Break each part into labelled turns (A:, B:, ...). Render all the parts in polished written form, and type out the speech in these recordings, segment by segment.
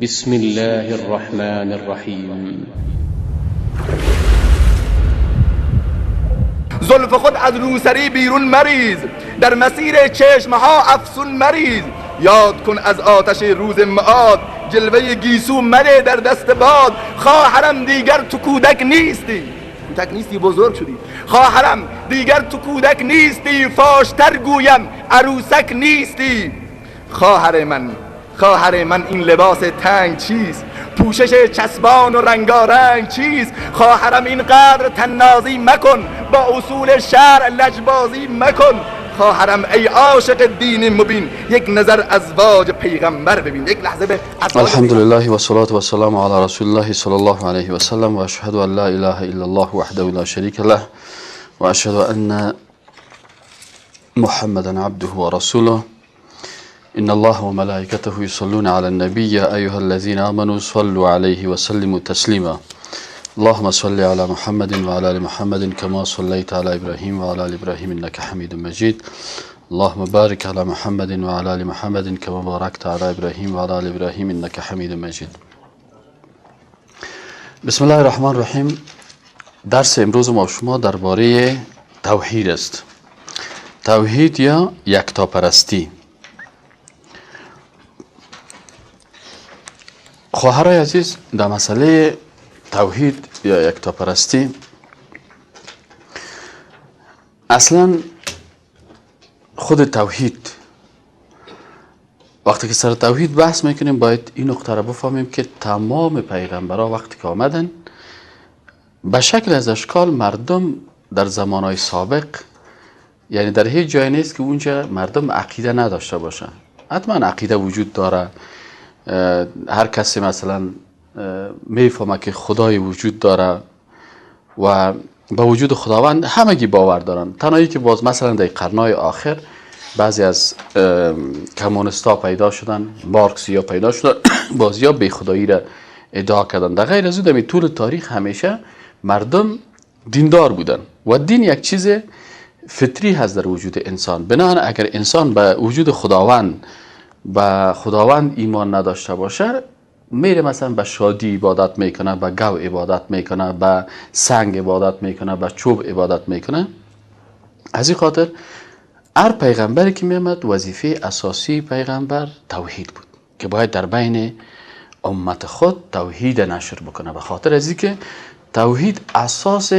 A: بسم الله الرحمن الرحیم.
B: زلف خود از روسری بیرون مریز، در مسیر چشمها افسون مریز. یاد کن از آتش روز معاد، جلوه گیسو مده در دست باد. خواهرم دیگر تو کودک نیستی، کودک نیستی بزرگ شدی. خواهرم دیگر تو کودک نیستی، فاشتر گویم عروسک نیستی. خواهر من، خواهر من این لباس تنگ چیست؟ پوشش چسبان و رنگارنگ چیست؟ خواهرم این قدر تنازی مکن، با اصول شرع لجبازی مکن. خواهرم ای عاشق دین مبین، یک نظر ازواج پیغمبر ببین. یک لحظه به
C: الحمد لله و صلاة و سلام علی رسول الله صلی الله علیه و سلم و اشهد ان لا اله الا الله وحده لا شریک له و اشهد ان محمدا عبده و رسوله. إن الله وملائكته يصلون على النبي يا أيها الذين آمنوا صلوا عليه وسلموا تسليما. اللهم صل على محمد وعلى آل محمد كما صليت على إبراهيم وعلى آل إبراهيم إنك حميد مجيد. اللهم بارك على محمد وعلى آل محمد كما باركت على إبراهيم وعلى آل إبراهيم إنك حميد مجيد. بسم الله الرحمن الرحیم. درس امروز ما شما درباره توحید است. توحید یا یکتاپرستی. خواهرای عزیز، در مسئله توحید یا یکتاپرستی اصلا خود توحید، وقتی که سر توحید بحث میکنیم باید این نقطه را بفهمیم که تمام پیغمبرها وقتی که آمدن به شکل از اشکال مردم در زمانهای سابق، یعنی در هیچ جای نیست که اونجا مردم عقیده نداشته باشن. حتما عقیده وجود داره، هر کسی مثلا میفهمه که خدای وجود داره و به وجود خداوند همگی باور دارن. تنهایی که باز مثلا در قرنهای آخر بعضی از کمونیستا پیدا شدن، مارکسیا پیدا شدن، بازیا بی خدایی را ادعا کردن. در غیر از او در طول تاریخ همیشه مردم دیندار بودن و دین یک چیز فطری هست در وجود انسان. بنابراین اگر انسان به وجود خداوند، به خداوند ایمان نداشته باشه، میره مثلا به شادی عبادت میکنه، به گو عبادت میکنه، به سنگ عبادت میکنه، به چوب عبادت میکنه. از این خاطر هر پیغمبری که میامد وظیفه اساسی پیغمبر توحید بود که باید در بین امت خود توحید نشر بکنه، به خاطر از اینکه توحید اساس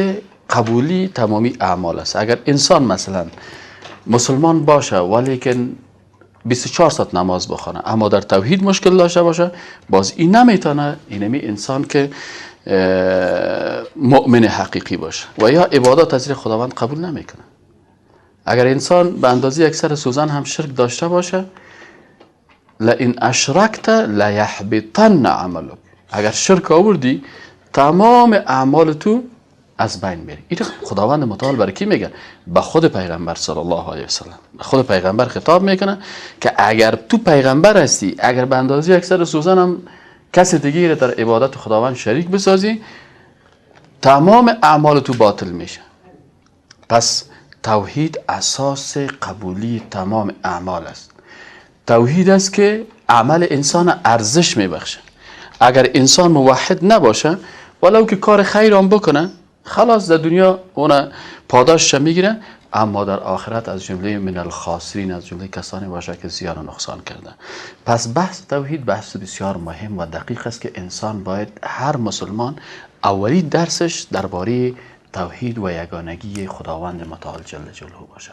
C: قبولی تمامی اعمال است. اگر انسان مثلا مسلمان باشه ولیکن 24 ساعت نماز بخونه اما در توحید مشکل داشته باشه، باز این نمیتونه اینمی انسان که مؤمن حقیقی باشه و یا عبادت از خداوند قبول نمیکنه. اگر انسان به اندازه یک سر سوزن هم شرک داشته باشه، لئن اشرکت لیحبطن عملک، اگر شرک آوردی تمام اعمال تو از بین میره. این خداوند متعال برای کی میگه؟ به خود پیغمبر صلی الله علیه و سلم، به خود پیغمبر خطاب میکنه که اگر تو پیغمبر هستی، اگر به اندازه یک سر سوزن هم کس دیگه را در عبادت خداوند شریک بسازی، تمام اعمال تو باطل میشه. پس توحید اساس قبولی تمام اعمال است. توحید است که عمل انسان ارزش میبخشه. اگر انسان موحد نباشه، ولو که کار خیر هم بکنه، خلاص در دنیا اون پاداشش میگیره، اما در آخرت از جمله من الخاسرین، از جمله کسانی باشه که زیان و نقصان کرده. پس بحث توحید بحث بسیار مهم و دقیق است که انسان باید، هر مسلمان اولی درسش درباره توحید و یگانگی خداوند متعال جل جلاله باشه.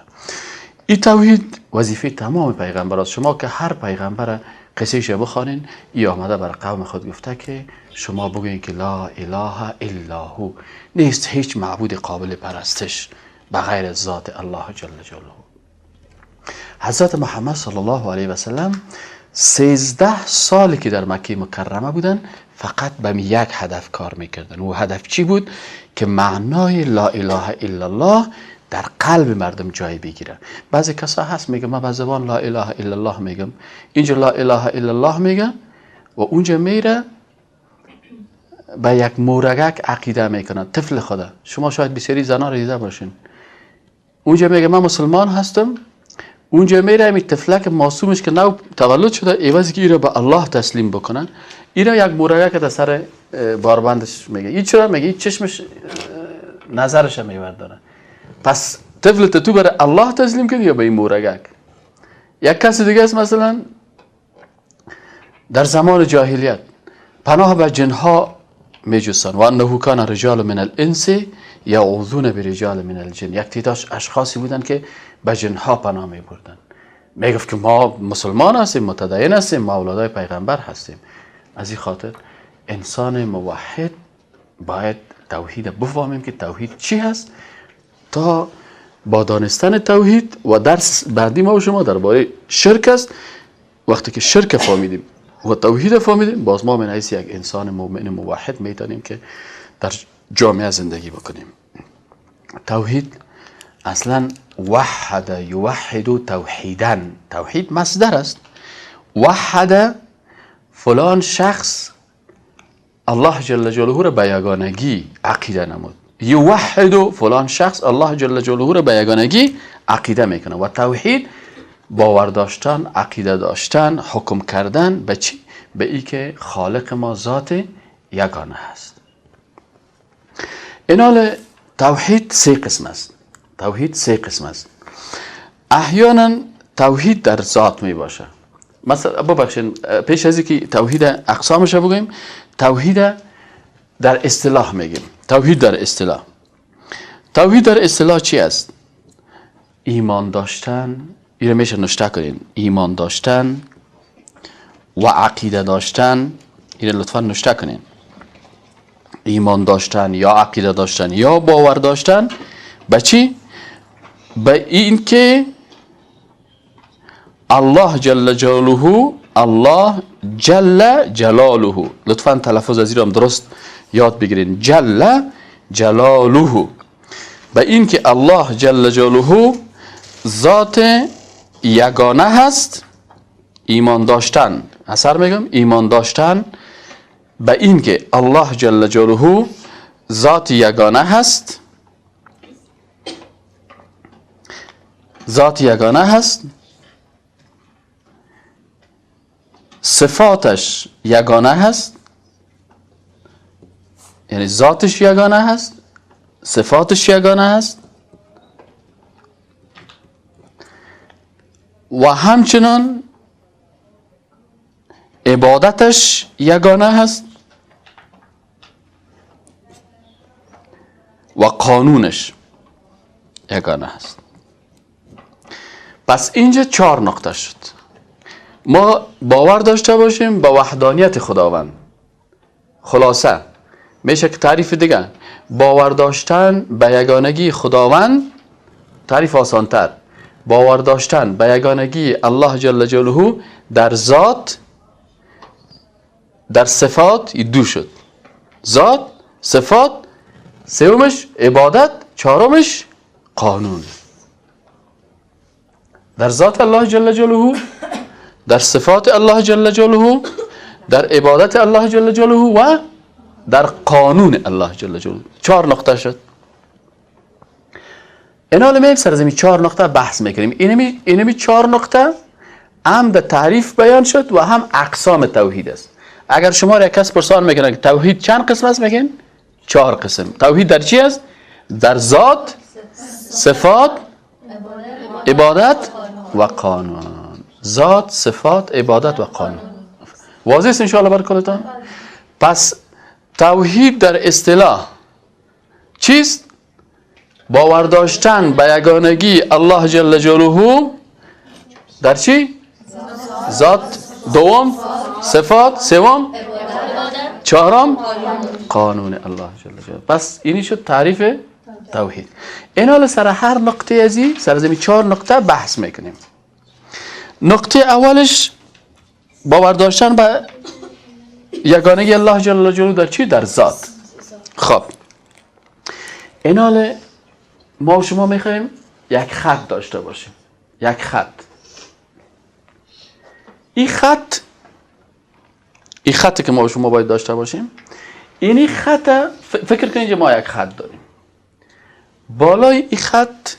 C: این توحید وظیفه تمام پیغمبر است. شما که هر پیغمبر قصه‌اش بخوانین، ای آمده بر قوم خود گفته که شما بگوین که لا اله الا هو، نیست هیچ معبود قابل پرستش بغیر از ذات الله جل جلاله. حضرت محمد صلی الله علیه و سلم 13 سالی که در مکه مکرمه بودن فقط به یک هدف کار میکردن. و هدف چی بود؟ که معنای لا اله الا الله در قلب مردم جای بگیره. بعضی کسا هست میگه من به زبان لا اله الا الله میگم، اینجا لا اله الا الله میگه و اونجا میره به یک مورگک عقیده میکنه، طفل خدا. شما شاید بسیاری زنا رو دیده باشین، اونجا میگه من مسلمان هستم، اونجا میره همین طفلک معصومش که نو تولد شده، عوضی که ایرا به الله تسلیم بکنن، ایرا یک مورگه که در سر باربندش میگه. این چرا میگه؟ این چشمش نظرش میبرداره. پس طفل تو برای الله تسلیم کردی یا به این مورگک؟ یک کس دیگه است مثلا در زمان جاهلیت پناه به جنها میجستن، و انه کان رجال من الانس یعوذون برجال من الجن. یک تعداد اشخاصی بودن که به جنها پناه میبردن، میگفت که ما مسلمان هستیم، متدین هستیم، ما اولادای پیغمبر هستیم. از این خاطر انسان موحد باید توحید بفهمیم که توحید چی هست، تا با دانستن توحید و درس بعدی ما و شما درباره شرک است. وقتی که شرک فهمیدیم و توحید فهمیدیم، باز ما من حیث یک انسان مؤمن موحد میتونیم که در جامعه زندگی بکنیم. توحید اصلا وحد یوحد توحیدا، توحید مصدر است. وحد فلان شخص الله جل جلاله را به یگانگی عقیده نمود، یوحد فلان شخص الله جل جلاله را به یگانگی عقیده میکنه. و توحید باور داشتن، عقیده داشتن، حکم کردن به چی؟ به ای که خالق ما ذات یگانه هست. اینال توحید سه قسم است. توحید سه قسم است. احیانا توحید در ذات می باشه. مثلا ببخشید پیش از اینکه توحید اقسامش بگوییم، توحید در اصطلاح میگیم. توحید در اصطلاح، توحید در اصطلاح چی است؟ ایمان داشتن، اینو میشه نوشته کنین، ایمان داشتن و عقیده داشتن. اینو لطفا نوشته کنین، ایمان داشتن یا عقیده داشتن یا باور داشتن به چی؟ به این که الله جل جلاله، الله جل جلاله، لطفا تلفظ از این درست یاد بگیرین، جل جلاله، به این که الله جل جلاله ذات یگانه هست. ایمان داشتن، اثر میگم، ایمان داشتن به این که الله جل جلاله ذات یگانه هست، ذات یگانه هست، صفاتش یگانه هست، یعنی ذاتش یگانه هست، صفاتش یگانه هست، و همچنان عبادتش یگانه هست و قانونش یگانه هست. پس اینجا 4 نقطه شد. ما باور داشته باشیم به وحدانیت خداوند. خلاصه میشه که تعریف دیگه، باور داشتن به یگانگی خداوند، تعریف آسانتر، باور داشتن به یگانگی الله جل جلاله در ذات، در صفات، دو شد، ذات، صفات، سومش عبادت، چهارمش قانون. در ذات الله جل جلاله، در صفات الله جل جلاله، در عبادت الله جل جلاله و در قانون الله جل جلاله. 4 نقطه شد. اینا الان سر از 4 نقطه بحث میکنیم. اینمی 4 نقطه هم در تعریف بیان شد و هم اقسام توحید است. اگر شما را یک کس پرسان میکنه که توحید چند قسم است، میگن 4 قسم. توحید در چی است؟ در ذات، صفات، عبادت و قانون. ذات، صفات، عبادت و قانون. واضح است انشاءالله بر کلتان؟ پس توحید در اصطلاح چیست؟ باور داشتن به یگانگی الله جل جلاله در چی؟ ذات، دوم صفات، سوم چهارم قانون الله جل جلاله. پس اینی شد تعریف توحید. این حالا سر هر نقطه ازی، سر از این 4 نقطه بحث میکنیم. نقطه اولش باور داشتن به یگانگی الله جل جلاله در چی؟ در ذات. خب این حال ما و شما میخوایم یک خط داشته باشیم، یک خط. این خط، این خطی که ما و شما باید داشته باشیم، این خط، فکر کنید ما یک خط داریم، بالای این خط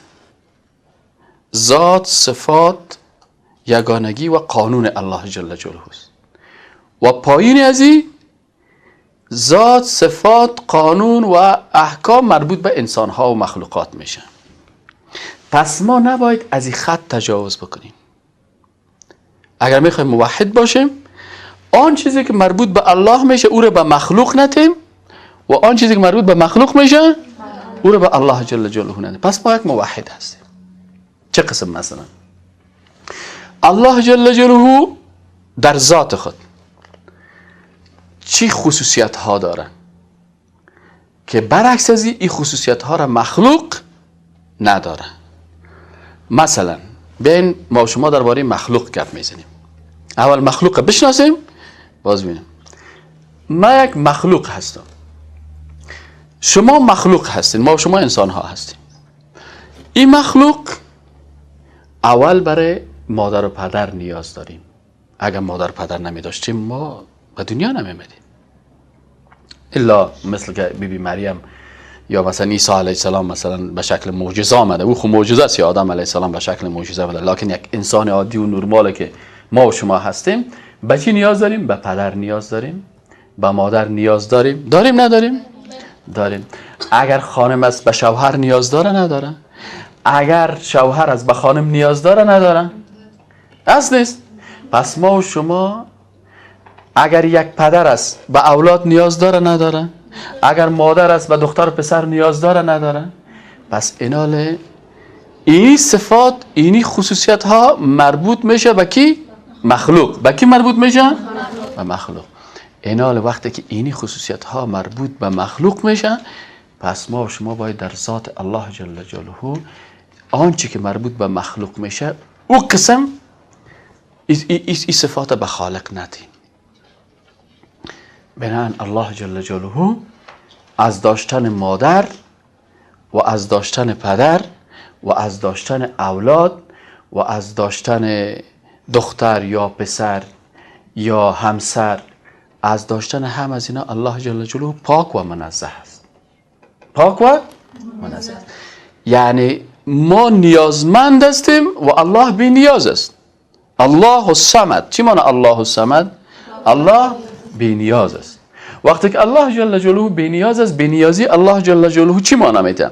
C: ذات، صفات، یگانگی و قانون الله جل جلاله است و پایین از این ذات، صفات، قانون و احکام مربوط به انسانها و مخلوقات میشه. پس ما نباید از این خط تجاوز بکنیم. اگر میخوایم موحد باشیم، آن چیزی که مربوط به الله میشه او رو به مخلوق ندیم و آن چیزی که مربوط به مخلوق میشه او رو به الله جل جلاله ندیم. پس ما یک موحد هستیم. چه قسم؟ مثلا الله جل جلاله در ذات خود چی خصوصیت ها داره که برعکس از این خصوصیت ها را مخلوق نداره؟ مثلا بین ما و شما درباره مخلوق گپ میزنیم. اول مخلوق بشناسیم، باز ببینیم. ما یک مخلوق هستم، شما مخلوق هستین، ما و شما انسان ها هستیم. این مخلوق اول برای مادر و پدر نیاز داریم. اگر مادر و پدر نمی داشتیم ما به دنیا نمی آمدیم، الا مثل که بی بی مریم یا مثلا عیسی علیه السلام مثلا به شکل معجزه آمده. او خو معجزه است، یا آدم علیه السلام به شکل معجزه آمده. لکن یک انسان عادی و نرمال که ما و شما هستیم، به چی نیاز داریم؟ به پدر نیاز داریم، به مادر نیاز داریم. داریم نداریم؟ داریم. اگر خانم است به شوهر نیاز داره نداره؟ اگر شوهر است به خانم نیاز داره نداره؟ اصل نیست. پس ما و شما اگر یک پدر است به اولاد نیاز داره نداره؟ اگر مادر است به دختر و پسر نیاز داره نداره؟ پس اینال این صفات، اینی خصوصیت ها مربوط میشه به کی؟ مخلوق. به کی مربوط میشه؟ به مخلوق. اینال وقتی که اینی خصوصیت ها مربوط به مخلوق میشه، پس ما و شما باید در ذات الله جل جلاله آنچه که مربوط به مخلوق میشه او قسم این صفات به خالق ندیم. بنابراین الله جل جلاله از داشتن مادر و از داشتن پدر و از داشتن اولاد و از داشتن دختر یا پسر یا همسر، از داشتن هم از اینا الله جل جلاله پاک و منزه است. پاک و منزه است. یعنی ما نیازمند هستیم و الله بی نیاز است. الله الصمد. چی معنی الله الصمد؟ الله بی نیاز است. وقتی که الله جل جلاله بی نیاز است، بی نیازی الله جل جلاله چی معنی میده؟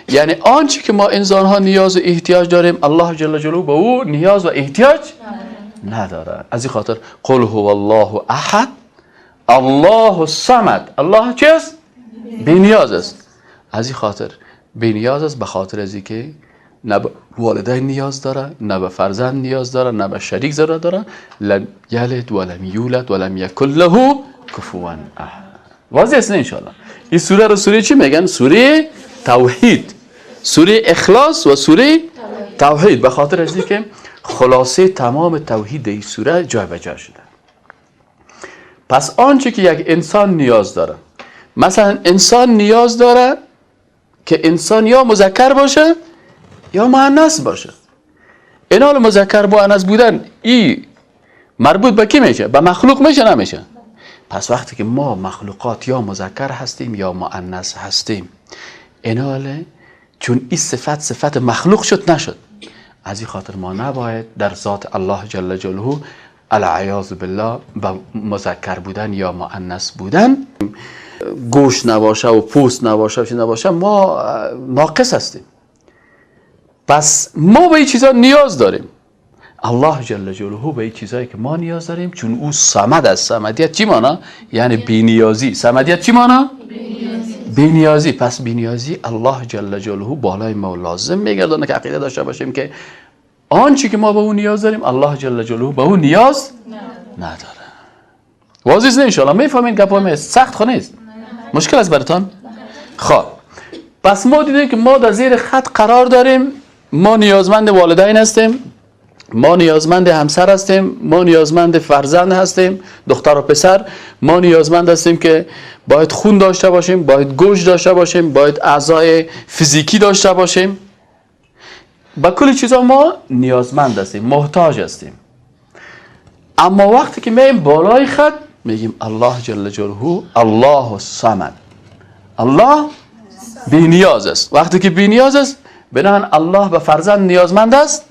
C: یعنی آنچه که ما انسان ها نیاز و احتیاج داریم، الله جل جلاله به او نیاز و احتیاج نداره. از این خاطر قل هو الله احد الله الصمد. الله چیست؟ بی نیاز است. از این خاطر بی نیاز است، به خاطر از اینکه نه به والدین نیاز داره، نه به فرزند نیاز داره، نه به شریک ضرورت داره. لم یلد ولم یولد ولم یکن له کفوا احد. واضح است ان شاء الله. این سوره رو سوره چی میگن؟ سوره توحید، سوره اخلاص و سوره توحید، به خاطر از اینکه خلاصه تمام توحید این سوره جای به جا شده. پس آنچه که یک انسان نیاز داره، مثلا انسان نیاز داره که انسان یا مذکر باشه یا مؤنث باشه. اینال مذکر مؤنث بودن ای مربوط به کی میشه؟ به مخلوق میشه نمیشه؟ پس وقتی که ما مخلوقات یا مذکر هستیم یا مؤنث هستیم، اینال چون این صفت صفت مخلوق شد نشد، از این خاطر ما نباید در ذات الله جل جلاله العیاذ بالله به مذکر بودن یا مؤنث بودن، گوش نباشه و پوست نباشه و چیز نباشه، ما ناقص هستیم. پس ما به این چیزا نیاز داریم. الله جل جلاله به این چیزایی که ما نیاز داریم، چون او صمد است. صمدیت چی مانا؟ یعنی بی‌نیازی. صمدیت چی مانا؟ بی‌نیازی. پس بی‌نیازی الله جل جلاله بالای ما لازم میگردانه که عقیده داشته باشیم که آنچه که ما به او نیاز داریم الله جل جلاله به او نیاز نداره. واضح است ان شاء الله؟ میفهمین گپا سخت خو نیست؟ مشکل است براتون؟ خب پس ما دیدیم که ما در زیر خط قرار داریم. ما نیازمند والدین هستیم، ما نیازمند همسر هستیم، ما نیازمند فرزند هستیم، دختر و پسر. ما نیازمند هستیم که باید خون داشته باشیم، باید گوشت داشته باشیم، باید اعضای فیزیکی داشته باشیم. با کل چیزا ما نیازمند هستیم، محتاج هستیم. اما وقتی که میایم بالای خط میگیم الله جل جلاله الله الصمد، الله بی نیاز است. وقتی که بی نیاز است، بنابراین الله به فرزند نیازمند است؟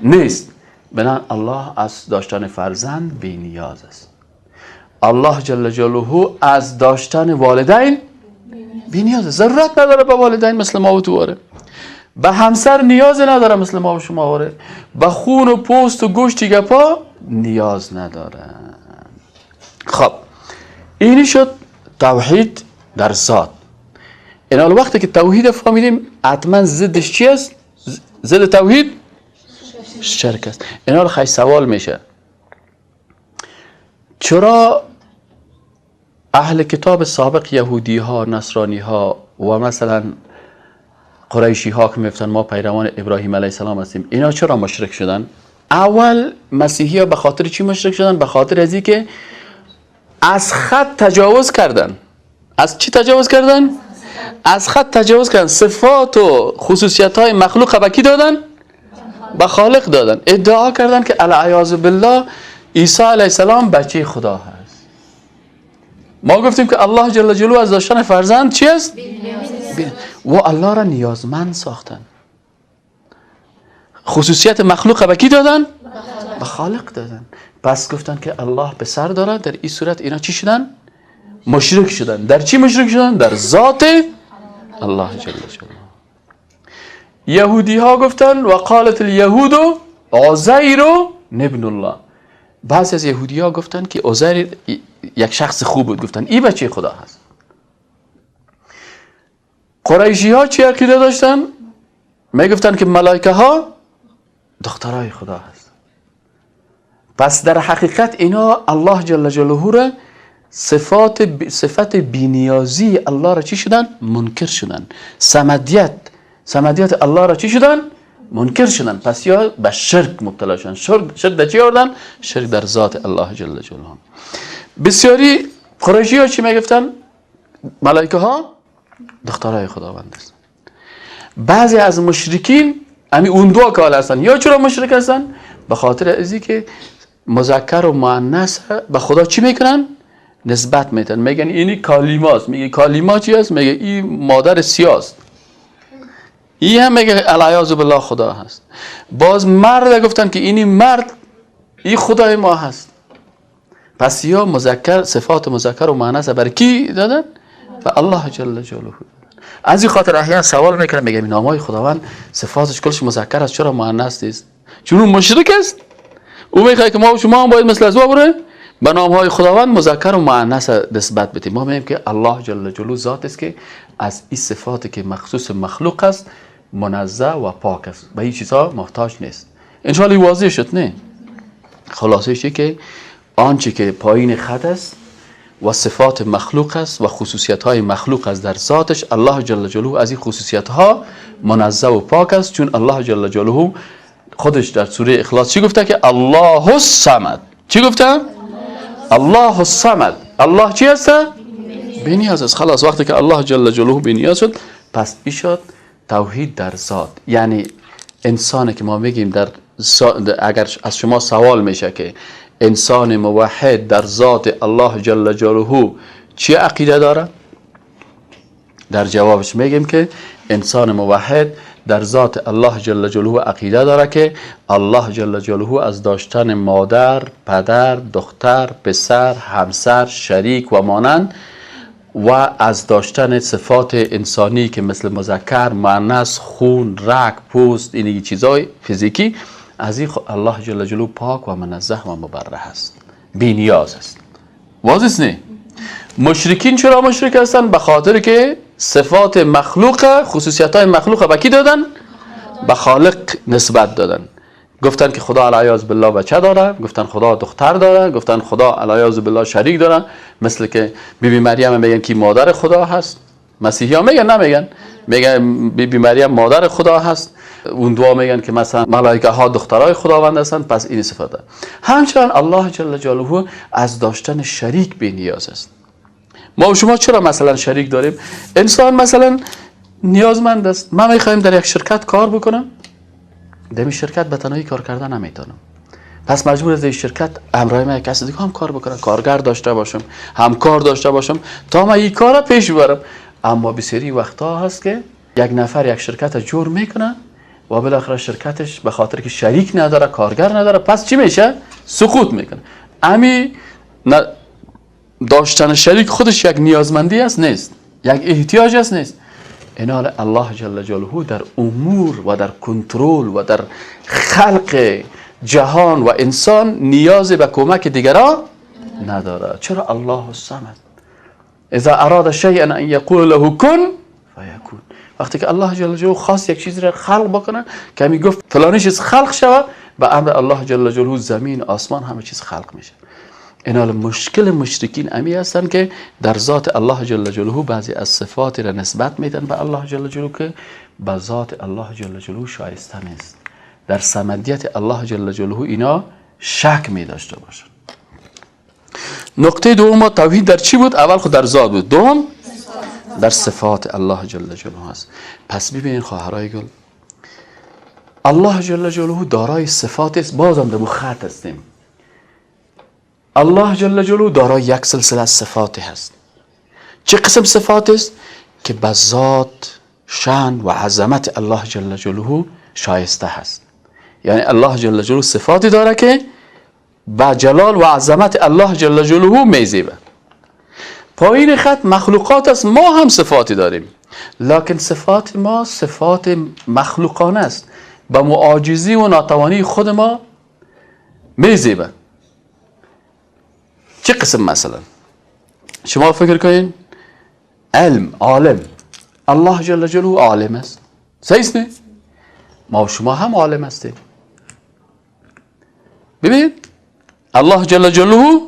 C: نیست. بنابراین الله از داشتن فرزند بی نیاز است. الله جل جلاله از داشتن والدین بی نیاز است. ضرورت نداره به والدین مثل ما و تو واره، به همسر نیاز نداره مثل ما و شما واره، به خون و پوست و گوشت گپا نیاز نداره. خب اینی شد توحید در ذات. این وقتی که توحید فهمیدیم حتما ضدش چی است؟ ضد توحید شرک است. اینا خیلی سوال میشه چرا اهل کتاب سابق یهودی ها، نصرانی ها و مثلا قریشی ها که میگفتن ما پیروان ابراهیم علیه السلام هستیم، اینا چرا مشرک شدن؟ اول مسیحی ها به خاطر چی مشرک شدن؟ به خاطر از اینکه از خط تجاوز کردن. از چی تجاوز کردن؟ از خط تجاوز کردن. صفات و خصوصیت های مخلوق به کی دادن؟ به خالق دادن. ادعا کردن که العیاذ بالله عیسی علیه السلام بچه خدا هست. ما گفتیم که الله جل جلاله از داشتن فرزند چی است؟ و الله را نیازمند ساختن. خصوصیت مخلوق به کی دادن؟ به خالق دادن. پس گفتن که الله پسر داره. در این صورت اینا چی شدن؟ مشرک شدن. در چی مشرک شدن؟ در ذات الله جل جلاله. یهودی ها گفتن و قالت الیهود عزیر ابن الله. بعضی از یهودی ها گفتن که عزیر یک شخص خوب بود، گفتن این بچه خدا هست. قریشی ها چی عقیده داشتن؟ می گفتن که ملائکه ها دخترای خدا هست. پس در حقیقت اینا الله جل جلاله را صفت بینیازی الله را چی شدن؟ منکر شدن. صمدیت الله را چی شدن؟ منکر شدن. پس یا به شرک مبتلا شدن. شرک در چی آوردن؟ شرک در ذات الله جل جلاله. بسیاری قریشی ها چی میگفتن؟ ملائکه ها دخترای خداوند هستن. بعضی از مشرکین همین اون دو کال هستن. یا چرا مشرک هستن؟ به خاطر ازی که مذکر و مؤنث به خدا چی میکنن؟ نسبت میتن. میگن اینی کالیماست. میگه کالیما چی است؟ میگه این مادر سیاست. این هم میگه العیاذ بالله خدا هست. باز مرد گفتن که اینی مرد این خدای ما هست. پس یا مذکر صفات مذکر و مؤنث برای کی دادن؟ به الله جل جلاله. از این خاطر احیانا سوال میکنم، میگم نامای خداوند صفاتش کلش مذکر است، چرا مؤنث نیست؟ چون اون مشرک است. او میخواد که ما و شما هم باید مثل از او بره به نامهای خداوند مذکر و مؤنث نسبت بدیم. ما میگیم که الله جل جلاله ذات است که از این صفاتی که مخصوص مخلوق است منزه و پاک است، به این چیزها محتاج نیست. ان شاء الله واضح شد نه؟ خلاصه چی که آنچه که پایین خط است و صفات مخلوق است و خصوصیت های مخلوق است در ذاتش، الله جل جلاله از این خصوصیت ها منزه و پاک است. چون الله جل جلاله خودش در سوره اخلاص چی گفته؟ که الله الصمد. چی گفته؟ الله الصمد. الله چی است؟ بی نیاز است. خلاص وقتی که الله جل جلاله بی نیاز شد، پس این شد توحید در ذات. یعنی انسانی که ما میگیم در اگر از شما سوال میشه که انسان موحد در ذات الله جل جلاله چی عقیده داره؟ در جوابش میگیم که انسان موحد در ذات الله جل جلاله عقیده داره که الله جل جلاله از داشتن مادر، پدر، دختر، پسر، همسر، شریک و مانند و از داشتن صفات انسانی که مثل مذکر، مؤنث، خون، رگ، پوست، این چیزهای فیزیکی، از این الله جل جلاله پاک و منزه و مبرح است، بی نیاز است. واضح است نه؟ مشرکین چرا مشرک هستند؟ به خاطر که صفات مخلوق، خصوصیت های مخلوق به کی دادن؟ به خالق نسبت دادن. گفتن که خدا العیاذ بالله بچه داره، گفتن خدا دختر داره، گفتن خدا العیاذ بالله شریک داره. مثل که بی بی مریم میگن که مادر خدا هست. مسیحی ها میگن نمیگن؟ میگن بی بی مریم مادر خدا هست. اون دعا میگن که مثلا ملائکه ها دخترای خداوند هستند. پس این صفاته. همچنان الله جل جلاله از داشتن شریک بی نیاز است. ما و شما چرا مثلا شریک داریم؟ انسان مثلا نیازمند است. ما میخوایم در یک شرکت کار بکنم، در این شرکت به تنهایی کار کردن نمیتونم، پس مجبور از این شرکت همراه من یک کس دیگه هم کار بکنم، کارگر داشته باشم، همکار داشته باشم تا من این کار پیش ببرم. اما بسیاری وقتها هست که یک نفر یک شرکت جور میکنه، و بالاخره شرکتش به خاطر که شریک نداره، کارگر نداره، پس چی میشه؟ سقوط میکنه. امی داشتن شریک خودش یک نیازمندی است؟ نیست. یک احتیاج است؟ نیست. اینال الله جل جلاله در امور و در کنترل و در خلق جهان و انسان نیاز به کمک دیگران نداره. چرا؟ الله الصمد، اذا اراد شیئا ان یقول له کن فیکون. وقتی که الله جل جلاله خواست یک چیز را خلق بکنه که می گفت فلانی چیز خلق شوه، به امر الله جل جلاله زمین، آسمان، همه چیز خلق میشه. اینال مشکل مشرکین امی هستن که در ذات الله جل جلاله بعضی از صفات را نسبت میدن به الله جل جلاله که به ذات الله جل جلاله شایسته نیست. در صمدیت الله جل جلاله اینا شک می داشته باشن. نقطه دوم توحید در چی بود؟ اول خود در ذات بود، دوم در صفات الله جل جلاله هست. پس ببینین خواهرای گل، الله جل جلاله دارای صفات است. بازم در خط هستیم. الله جل جلاله دارای یک سلسله از صفات هست. چه قسم صفات است؟ که به ذات، شأن و عظمت الله جل جلاله شایسته هست. یعنی الله جل جلاله صفاتی داره که به جلال و عظمت الله جل جلاله میزیبه. پایین خط مخلوقات است، ما هم صفاتی داریم، لکن صفات ما صفات مخلوقانه است، به معاجزی و ناتوانی خود ما میزیبه. چه قسم؟ مثلا شما فکر کنین علم، عالم، الله جل جلاله عالم است، صحیح است؟ ما و شما هم عالم هستیم. ببینید الله جل جلاله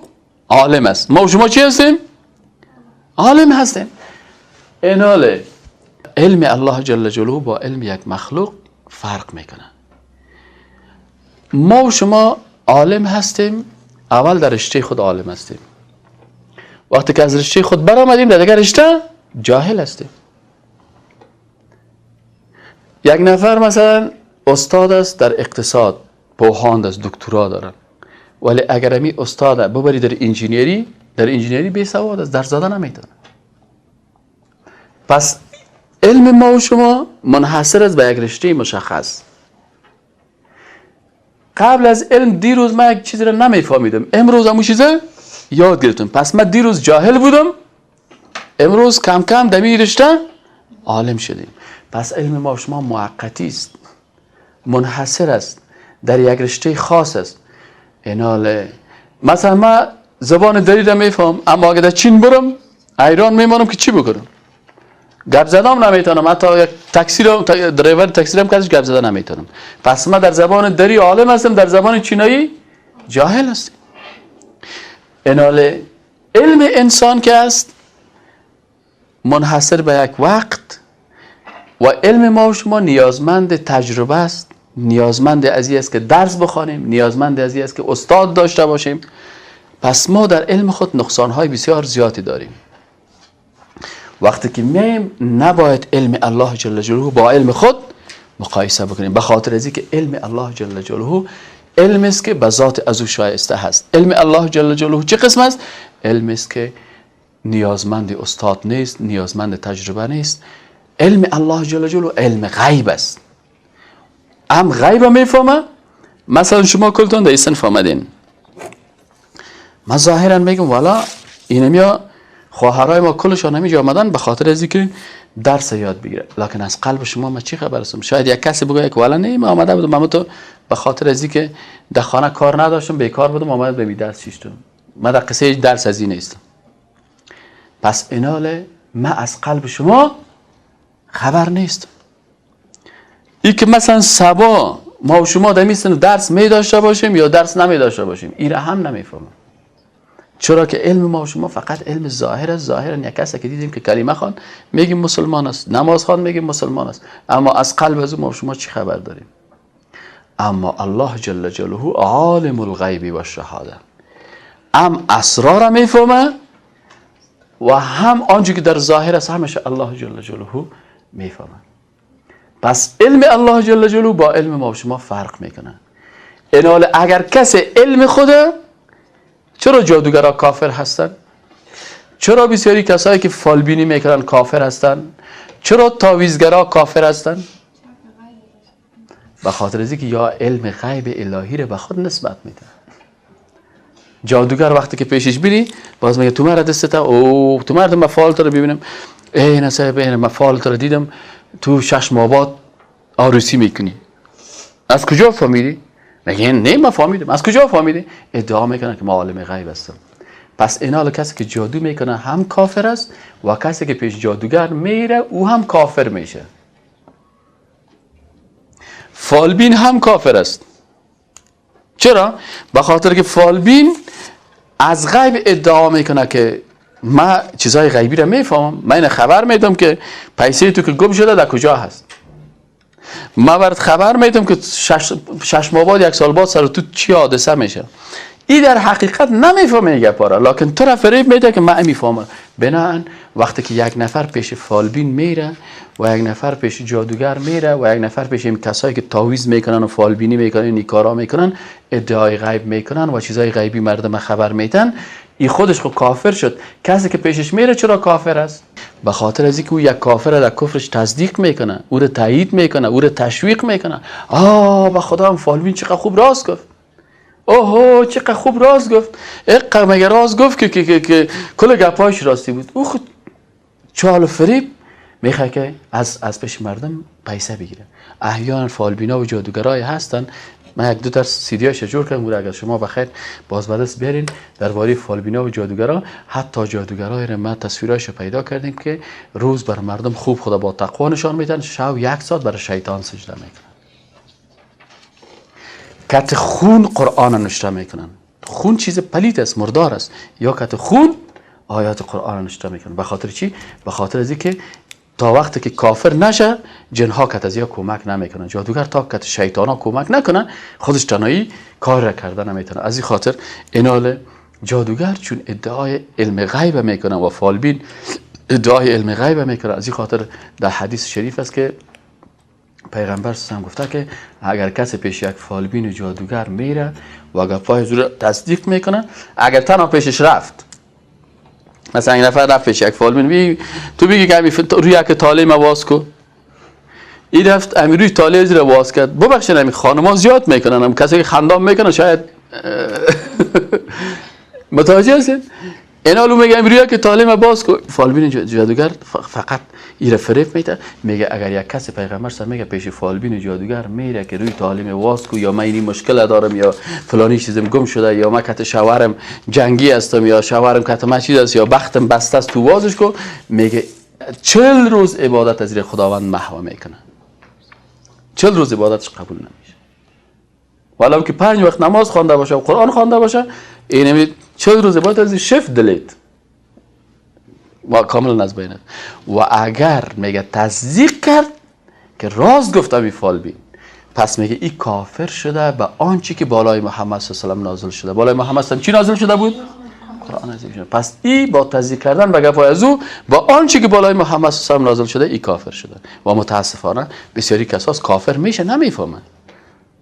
C: عالم است، ما و شما چی هستیم؟ عالم هستیم. ایناله علم الله جل جلاله با علم یک مخلوق فرق میکنه. ما و شما عالم هستیم، اول در رشته خود عالم هستیم، وقتی که از رشته خود برآمدیم در دیگر رشته جاهل هستیم. یک نفر مثلا استاد است در اقتصاد، پوهاند است، دکترا داره، ولی اگر امی استاد ببری در انجینیری، در انجینیری بی سواد است، درس دادن نمیتونه. پس علم ما و شما منحصر است به یک رشته مشخص. قبل از علم دیروز من یک چیزی را نمیفهمیدم، امروز همون چیزه یاد گرفتم. پس من دیروز جاهل بودم، امروز کم کم در این رشته عالم شدیم. پس علم ما و شما موقتی است، منحصر است، در یک رشته خاص است. ایناله مثلا من زبان دری را میفهم، اما اگه در چین برم ایران میمانم که چی بکنم؟ گپ زدم نمیتونم، حتی یک تاکسی رو، درایور تاکسی رو کسش گپ زدن نمیتونم. پس من در زبان دری عالم هستم، در زبان چینایی جاهل هستم. ایناله علم انسان که است منحصر به یک وقت، و علم ما و شما نیازمند تجربه است، نیازمند از این است که درس بخوانیم، نیازمند از این است که استاد داشته باشیم. پس ما در علم خود نقصان‌های بسیار زیادی داریم. وقتی که میایم نباید علم الله جل جلاله با علم خود مقایسه بکنیم، به خاطر از اینکه علم الله جل جلاله علم است که به ذات از او شایسته هست. علم الله جل جلاله چه قسم است؟ علم است که نیازمند استاد نیست، نیازمند تجربه نیست. علم الله جل جلاله علم غیب است، هم غیب میفهمه. مثلا شما کلتون در این صنف آمدین، من ظاهرا میگم والا اینمیا خواهرای ما کلشان همینجا آمدن به خاطر از اینکه درس یاد بگیره، لکن از قلب شما ما چی خبر هستم؟ شاید یک کسی بگه که والا نه، من آمده بودم، من تو به خاطر از اینکه در خانه کار نداشتم، بیکار بودم، آمده به درس شیشتم، من در قصه درس از این نیستم. پس ایناله من از قلب شما خبر نیستم. ای که مثلا سبا ما و شما در درس می داشته باشیم یا درس نمی داشته باشیم، این را هم نمیفهمم. چرا که علم ما و شما فقط علم ظاهر است. ظاهرا یک کسی که دیدیم که کلمه خوان میگیم مسلمان است، نماز خوان میگیم مسلمان است، اما از قلب از ما و شما چی خبر داریم؟ اما الله جل جلاله عالم الغیب و الشهاده، هم اسرار میفهمه و هم آنچه که در ظاهر است همیشه الله جل جلاله میفهمه. پس علم الله جل جلاله با علم ما و شما فرق میکنه. اینال اگر کسی علم خوده، چرا جادوگرا کافر هستن؟ چرا بسیاری کسایی که فالبینی میکنن کافر هستن؟ چرا تعویذگرا کافر هستن؟ به خاطر از اینکه یا علم غیب الهی رو به خود نسبت میده. جادوگر وقتی که پیشش بری باز میگه تو مرا دستت، او تو مرد من فال تو رو ببینم، ای نه صاحب من فال تو رو دیدم تو 6 ماه بعد عروسی میکنی. از کجا فهمیدی؟ میگه نه من فهمیدم. از کجا فهمیدی؟ ادعا میکنه که ما عالم غیب هستم. پس اینا کسی که جادو میکنه هم کافر است و کسی که پیش جادوگر میره او هم کافر میشه. فالبین هم کافر است. چرا؟ به خاطر که فالبین از غیب ادعا میکنه که ما چیزای غیبی رو میفهمم، من این خبر میدم که پیسه تو که گم شده در کجا هست، ما برات خبر میدم که 6 ماه بعد 1 سال بعد سر تو چی حادثه میشه. این در حقیقت نمیفهمه این گپا را، لکن تو را فریب میده که من میفهمم. بنابراین وقتی که یک نفر پیش فالبین میره و یک نفر پیش جادوگر میره و یک نفر پیش این کسایی که تعویذ میکنن و فالبینی میکنن، این کارا میکنن، ادعای غیب میکنن و چیزای غیبی مردم خبر میدن، این خودش خب کافر شد. کسی که پیشش میره چرا کافر است؟ به خاطر از اینکه او یک کافر در کفرش تصدیق میکنه، او رو تایید میکنه، او رو تشویق میکنه. آه به خدا هم فالبین چقدر خوب راست گفت، اوه چقدر خوب راست گفت، اقا مگه راست گفت که که که کل گپاش راستی بود. او خود چال و فریب میخواد که از پیش مردم پیسه بگیره. احیانا فالبینا و جادوگرای هستن. من یک دو تا سیدیاش جور کردم بود، اگر شما بخیر باز به دست بیارین درباره فالبینا و جادوگرا. حتی جادوگرای را ما تصویرایش پیدا کردیم که روز بر مردم خوب خدا با تقوا نشان میدن، شب 1 ساعت برای شیطان سجده میکنن، کت خون قرآن نوشته میکنن. خون چیز پلید است، مردار است، یا کت خون آیات قرآن نوشته میکنن. به خاطر چی؟ به خاطر از اینکه تا وقتی که کافر نشه جنها کت از یا کمک نمیکنن، جادوگر تا کت شیطانا کمک نکنن خودش تنهایی کار را کرده نمیتونه. از این خاطر اینال جادوگر چون ادعای علم غیب میکنه و فالبین ادعای علم غیب میکنه، از این خاطر در حدیث شریف است که پیغمبر صلی الله علیه و گفته که اگر کسی پیش یک فالبین و جادوگر میره و گپای زور تصدیق میکنه، اگر تنها پیشش رفت، مثلا یک نفر رفت پیش یک فالبین، بی تو بگی که روی یک طالع ما باز کو، این رفت امی روی طالع زیر باز کرد. ببخشید امی خانما زیاد میکنن، هم کسی که خندام میکنه شاید متوجه هستین؟ اینا لو میگه امی روی یک طالع ما باز کو. فالبین جادوگر فقط ایره فریب میده، میگه اگر یک کسی پیغمبر سر میگه پیش فالبین جادوگر میره که روی تعلیم واز کو، یا من این مشکل دارم، یا فلانی چیزم گم شده، یا من کت شوهرم جنگی هستم، یا شوهرم کت من چیز است، یا بختم بسته است، تو وازش کو، میگه 40 روز عبادت از خداوند محو میکنه. 40 روز عبادتش قبول نمیشه. ولو که 5 وقت نماز خوانده باشه و قرآن خوانده باشه، اینمی 40 روز عبادت از شفت دلیت و کاملا از بین. و اگر میگه تصدیق کرد که راست گفت ابی فالبین، پس میگه این کافر شده به آنچه که بالای محمد صلی الله علیه و سلم نازل شده. بالای محمد صلی الله علیه و سلم چی نازل شده بود؟ قرآن عظیم شده. پس ای با تصدیق کردن به گپای از او با آنچه که بالای محمد صلی الله علیه و سلم نازل شده، ای کافر شده. و متاسفانه بسیاری کساس کافر میشن نمیفهمن.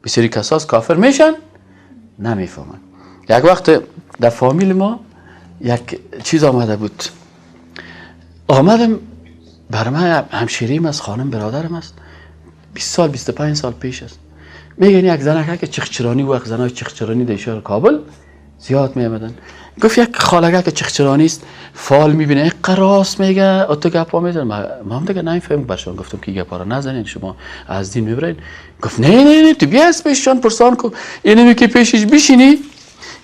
C: بسیاری کساس کافر میشن نمیفهمن. یک وقت در فامیل ما یک چیز آمده بود، آمدم برای من همشیریم است، خانم برادرم است، 20 سال 25 سال پیش است. میگن یک زنک که چخچرانی، وقت زنای چخچرانی در شهر کابل زیاد میامدن. گفت یک خالگه که چخچرانی است، فال میبینه، قراس میگه، تو گپا میزنه. ما هم دیگه نمیفهمم، برشان گفتم که گپا رو نزنین، شما از دین میبرین. گفت نه نه نه تو بیا از پیششان پرسان کن، اینمی که پیشش بشینی،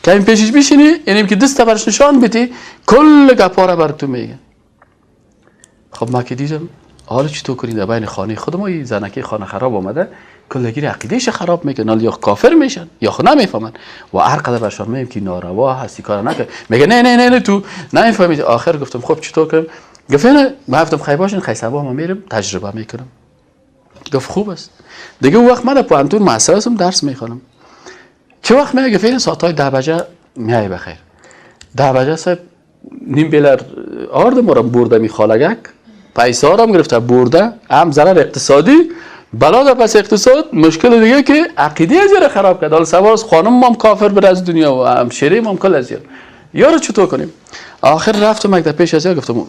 C: که این پیشش بشینی، اینمی که دست برش نشان بدی، کل گپا رو بر تو میگه. خب ما که دیدم حالا چطور کنیم در بین خانه خود ما یه زنکه خانه خراب آمده، کلگیر عقیدهش خراب میکنه، یا کافر میشن یا خود نمیفهمن. و هر قدر برشان میگیم که ناروا هستی کار نکن، میگه نه نه نه نه تو نمیفهمی. آخر گفتم خب چطور کنیم؟ گفت نه، من گفتم خیلی باشین، خیلی صبح ما میرم تجربه میکنم. گفت خوب است دیگه. اون وقت من در پوهنتون محصل هستم، درس میخوانم. چه وقت میگه؟ گفت ساعت 10 بجه میای بخیر. 10 بجه صاحب نیم بیلر آرد مرم برده می خالگک، پیسه ها رو گرفته برده، هم ضرر اقتصادی بلا در پس اقتصاد، مشکل دیگه که عقیده از یاره خراب کرد. حالا سوار از خانم مام کافر بر از دنیا و هم شیره مام کل از یاره. یارو چطور کنیم؟ آخر رفتم یک پیش از گفتم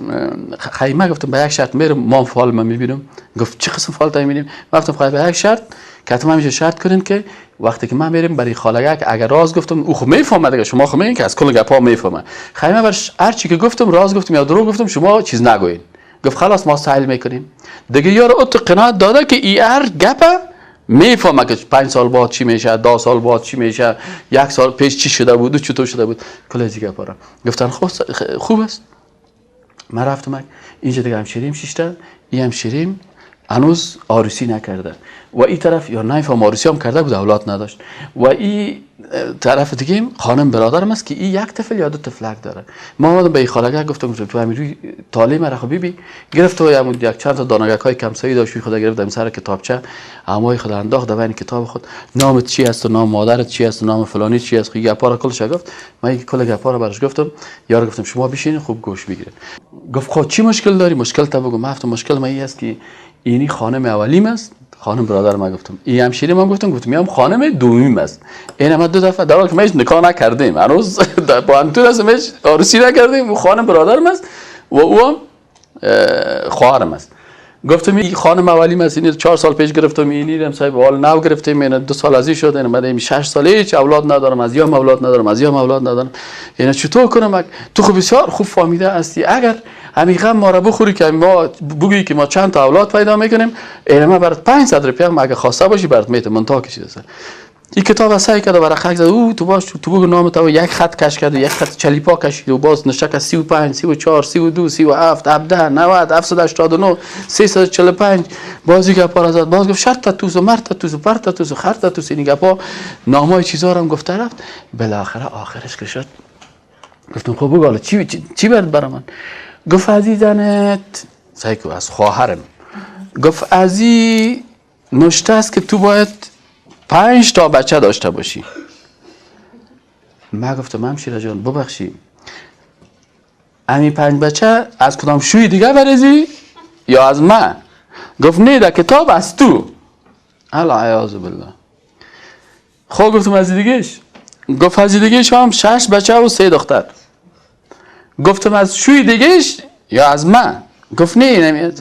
C: خیمه، گفتم به یک شرط میرم مام فال من میبینم. گفت چه قسم فال تا میبینیم؟ گفتم خواهی به یک شرط که حتما میشه شرط کنین که وقتی که من میرم برای خالگک اگر راز گفتم او خو میفهمه دیگه، شما خو میگین که از کل گپا میفهمه. خیمه بر هر چی که گفتم راز گفتم یا دروغ گفتم شما چیز نگوین. گفت خلاص ما سعی میکنیم دیگه. یارو او تو قناعت داده که ای هر گپ میفهمه که 5 سال بعد چی میشه، 10 سال بعد چی میشه، 1 سال پیش چی شده بود و چطور شده بود، کل از گپا را گفتن خوب است. من رفتم اینجا دیگه همشیریم شیشته، این همشیریم هنوز عروسی نکرده و این طرف یا نمیفهم عروسی هم کرده بود اولاد نداشت و این طرف دیگه خانم برادرم است که این یک طفل یا 2 طفلک داره. ما اومدم به این خالگک گفتم تو همین روی طالع مرا خو ببین، گرفت و یک چند تا دانگک های کمسایی داشت خدا گرفت در سر کتابچه امای خدا انداخت در بین کتاب خود، نامت چی است و نام مادرت چی است و نام فلانی چی است، خو گپا را کلش گفت. من کل گپا را براش گفتم، یار گفتم شما بشینید خوب گوش بگیرید. گفت خب چی مشکل داری؟ مشکل تا بگو. من گفتم مشکل من این است که اینی خانم اولیم است، خانم برادر ما گفتم، این همشیره ما گفتم، گفتم میام خانم دومیم است. این ما 2 دفعه در حالی که ما هیچ نکاح نکردیم هنوز با هم تو هستیم، هیچ عروسی نکردیم، او خانم برادرم است و او هم خواهرم است. گفتم این خانم اولیم است، این 4 سال پیش گرفتم، اینی هم صاحب حال نو گرفتیم، این 2 سال از این شد، این بعد 6 سال هیچ اولاد ندارم، از یام اولاد ندارم، از یام اولاد ندارم، اینا چطور کنم؟ تو خب بسیار خوب فهمیده هستی، اگر همین غم ما را بخوری که ما بگویی که ما چند تا اولاد پیدا میکنیم، این ما برات 500 روپیه هم اگه خواسته باشی برات میتم. منتها کشیده است این کتاب سعی کرد و ورقه زد، او تو باش تو بگو نام تو، یک خط کش کرد، یک خط چلیپا کشید و باز نشک 35 34 32 37 17 90 789 345 بازی گپا را زد. باز گفت شرط توس و مرد توس و پرت توس و خرت توس، این گپا نامای چیزا رو هم گفته رفت. بالاخره آخرش که شد گفتم خب بگو حالا چی چی برات برا من؟ گفت عزیزنت سعی کو از خواهرم، گفت ازی نشته است که تو باید 5 تا بچه داشته باشی. من گفتم همشیره جان ببخشی، همین 5 بچه از کدام شوی دیگه برزی یا از من؟ گفت نه در کتاب از تو. العیاذ بالله. خب گفتم از دیگهش؟ گفت از دیگهش هم 6 بچه و 3 دختر. گفتم از شوی دیگهش یا از من؟ گفت نه نمیاد.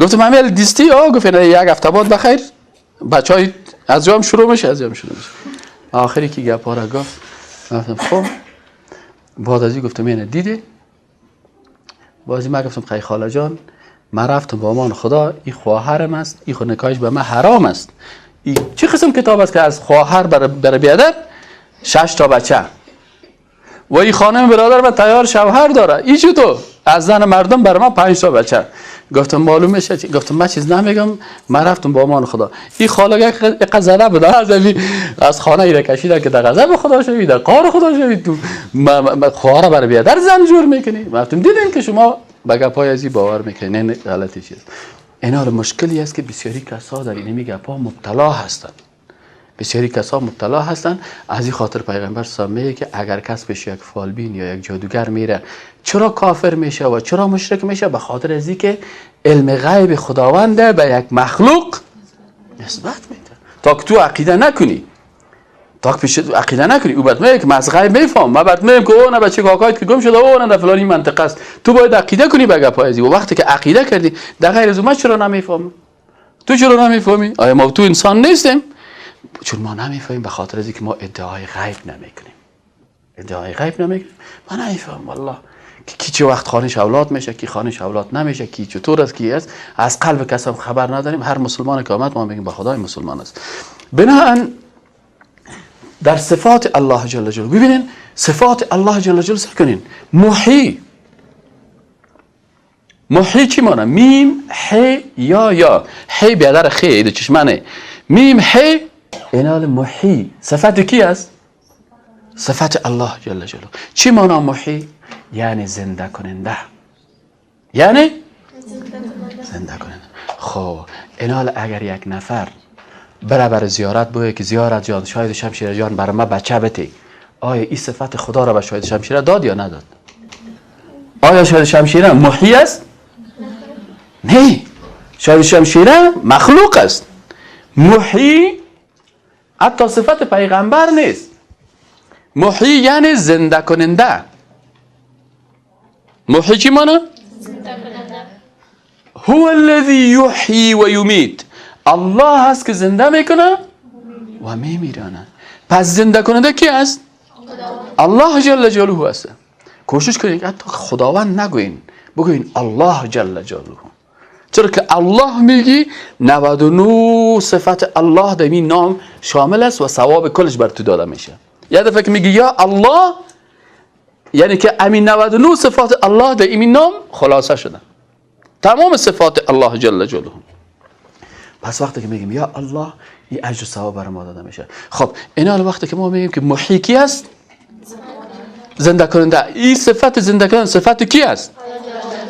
C: گفتم همین دیستی؟ آه. گفت نه یک هفته بعد بخیر بچه های از جام شروع میشه، از جام شروع میشه. آخری که گپا را گفت گفتم خب. بعد از این گفتم اینه دیدی؟ بازی من گفتم خیلی خاله جان من رفتم با امان خدا، این خواهرم است، این خود نکاحش به من حرام است. این چه قسم کتاب است که از خواهر برای بیادر 6 تا بچه و این خانم برادر من تیار شوهر داره، این چطور از زن مردم برای من 5 تا بچه؟ گفتم معلوم میشه. گفتم من چیز نمیگم، من رفتم با امان خدا. این خاله یک زده بود از خانه ایره کشیده که در غضب خدا شوی، در قار خدا شوی، تو خواهر برای بیادر زن جور میکنی. گفتم دیدین که شما به گپای ازی باور میکنین، نه غلطی چیز. اینا مشکلی است که بسیاری کسا در اینمی گپا مبتلا هستند. بسیاری کسا مبتلا هستند. از این خاطر پیغمبر سمیه که اگر کس پیش یک فالبین یا یک جادوگر میره چرا کافر میشه و چرا مشرک میشه؟ به خاطر از اینکه علم غیب خداوند به یک مخلوق نسبت میده. تا که تو عقیده نکنی، تا که پیش عقیده نکنی، او بعد میگه که من از غیب میفهم، من بعد میگم که او نه بچه کاکایت که گم شده، او نه در فلانی منطقه است. تو باید عقیده کنی به گپای ازی. و وقتی که عقیده کردی در غیر از من چرا نمیفهمی؟ تو چرا نمیفهمی؟ آیا ما تو انسان نیستیم؟ چون ما نمیفهمیم به خاطر از اینکه ما ادعای غیب نمیکنیم. ادعای غیب نمیکنیم. من نمیفهم والله که کی چه وقت خانش اولاد میشه، کی خانش اولاد نمیشه، کی چطور است، کی است، از قلب کس هم خبر نداریم. هر مسلمان که آمد ما میگیم به خدای مسلمان است. بناهن در صفات الله جل جلاله ببینین، صفات الله جل جلاله سر کنین. محی، محی چی معنی؟ میم ح یا یا، ح بیادر خی چشمانه، میم ح اینال محی صفت کی است؟ صفت الله جل جلاله. چی معنا محی؟ یعنی زنده کننده، یعنی زنده کننده. خب اینال اگر یک نفر بره بر زیارت بگه که زیارت جان شاید شمشیر جان برای ما بچه بتی، آیا این صفت خدا را به شاید شمشیر داد یا نداد؟ آیا شاید شمشیر محی است؟ نه، شاید شمشیر مخلوق است. محی حتی صفت پیغمبر نیست. محی یعنی زنده کننده. محیی چی معنی؟ هو الذی یحیی و یمیت. الله هست که زنده میکنه و میمیرانه. پس زنده کننده کی است؟ الله جل جلاله است. کوشش کنید حتی خداوند نگوین، بگوین الله جل جلاله. چرا که الله میگی 99 صفت الله در این نام شامل است و ثواب کلش بر تو داده میشه. یه دفعه که میگی یا الله، یعنی که امین 99 صفات الله در این نام خلاصه شده، تمام صفات الله جل جلاله. پس وقتی که میگیم یا الله، این اجر و ثواب بر ما داده میشه. خب اینا وقتی که ما میگیم که محیی کی است؟ زنده کننده. این صفت زنده کننده صفت کی است؟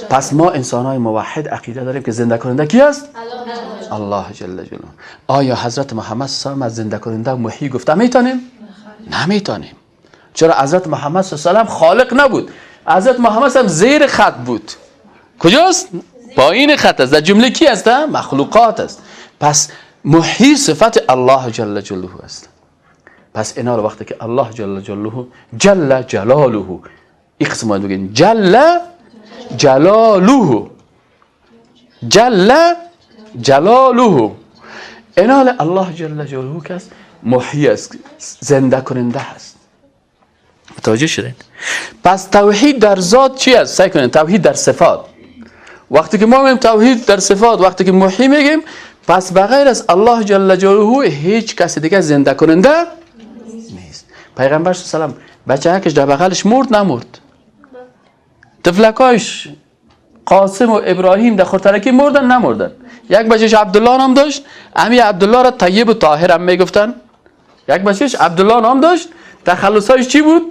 C: پس ما انسان‌های موحد عقیده داریم که زنده کننده کی است؟ الله جل جلاله. آیا حضرت محمد صلی الله علیه و زنده کننده محیی گفته میتونیم؟ نمیتونیم. چرا؟ حضرت محمد صلی الله علیه و خالق نبود. حضرت محمد صلی الله علیه و زیر خط بود. کجاست؟ پایین خط است. در جمله کی است؟ مخلوقات است. پس محیی صفت الله جل جلاله است. پس اینا رو وقتی که الله جل جلاله، جل جلاله، این قسم باید بگیم جل جلاله، جل جلاله. اینا الله جل جلاله که است محیی است، زنده کننده است. متوجه شدین؟ پس توحید در ذات چی است؟ سعی کنین توحید در صفات. وقتی که ما میگیم توحید در صفات، وقتی که محیی میگیم، پس بغیر از الله جل جلاله هیچ کس دیگه زنده کننده نیست. پیغمبر صلی الله علیه و سلم بچه‌کش در بغلش مرد نمرد؟ طفلکاش قاسم و ابراهیم در خورترکی مردن نمردن؟ یک بچهش عبدالله نام داشت، امی عبدالله را طیب و طاهر هم میگفتن. یک بچهش عبدالله نام داشت، تخلصایش چی بود؟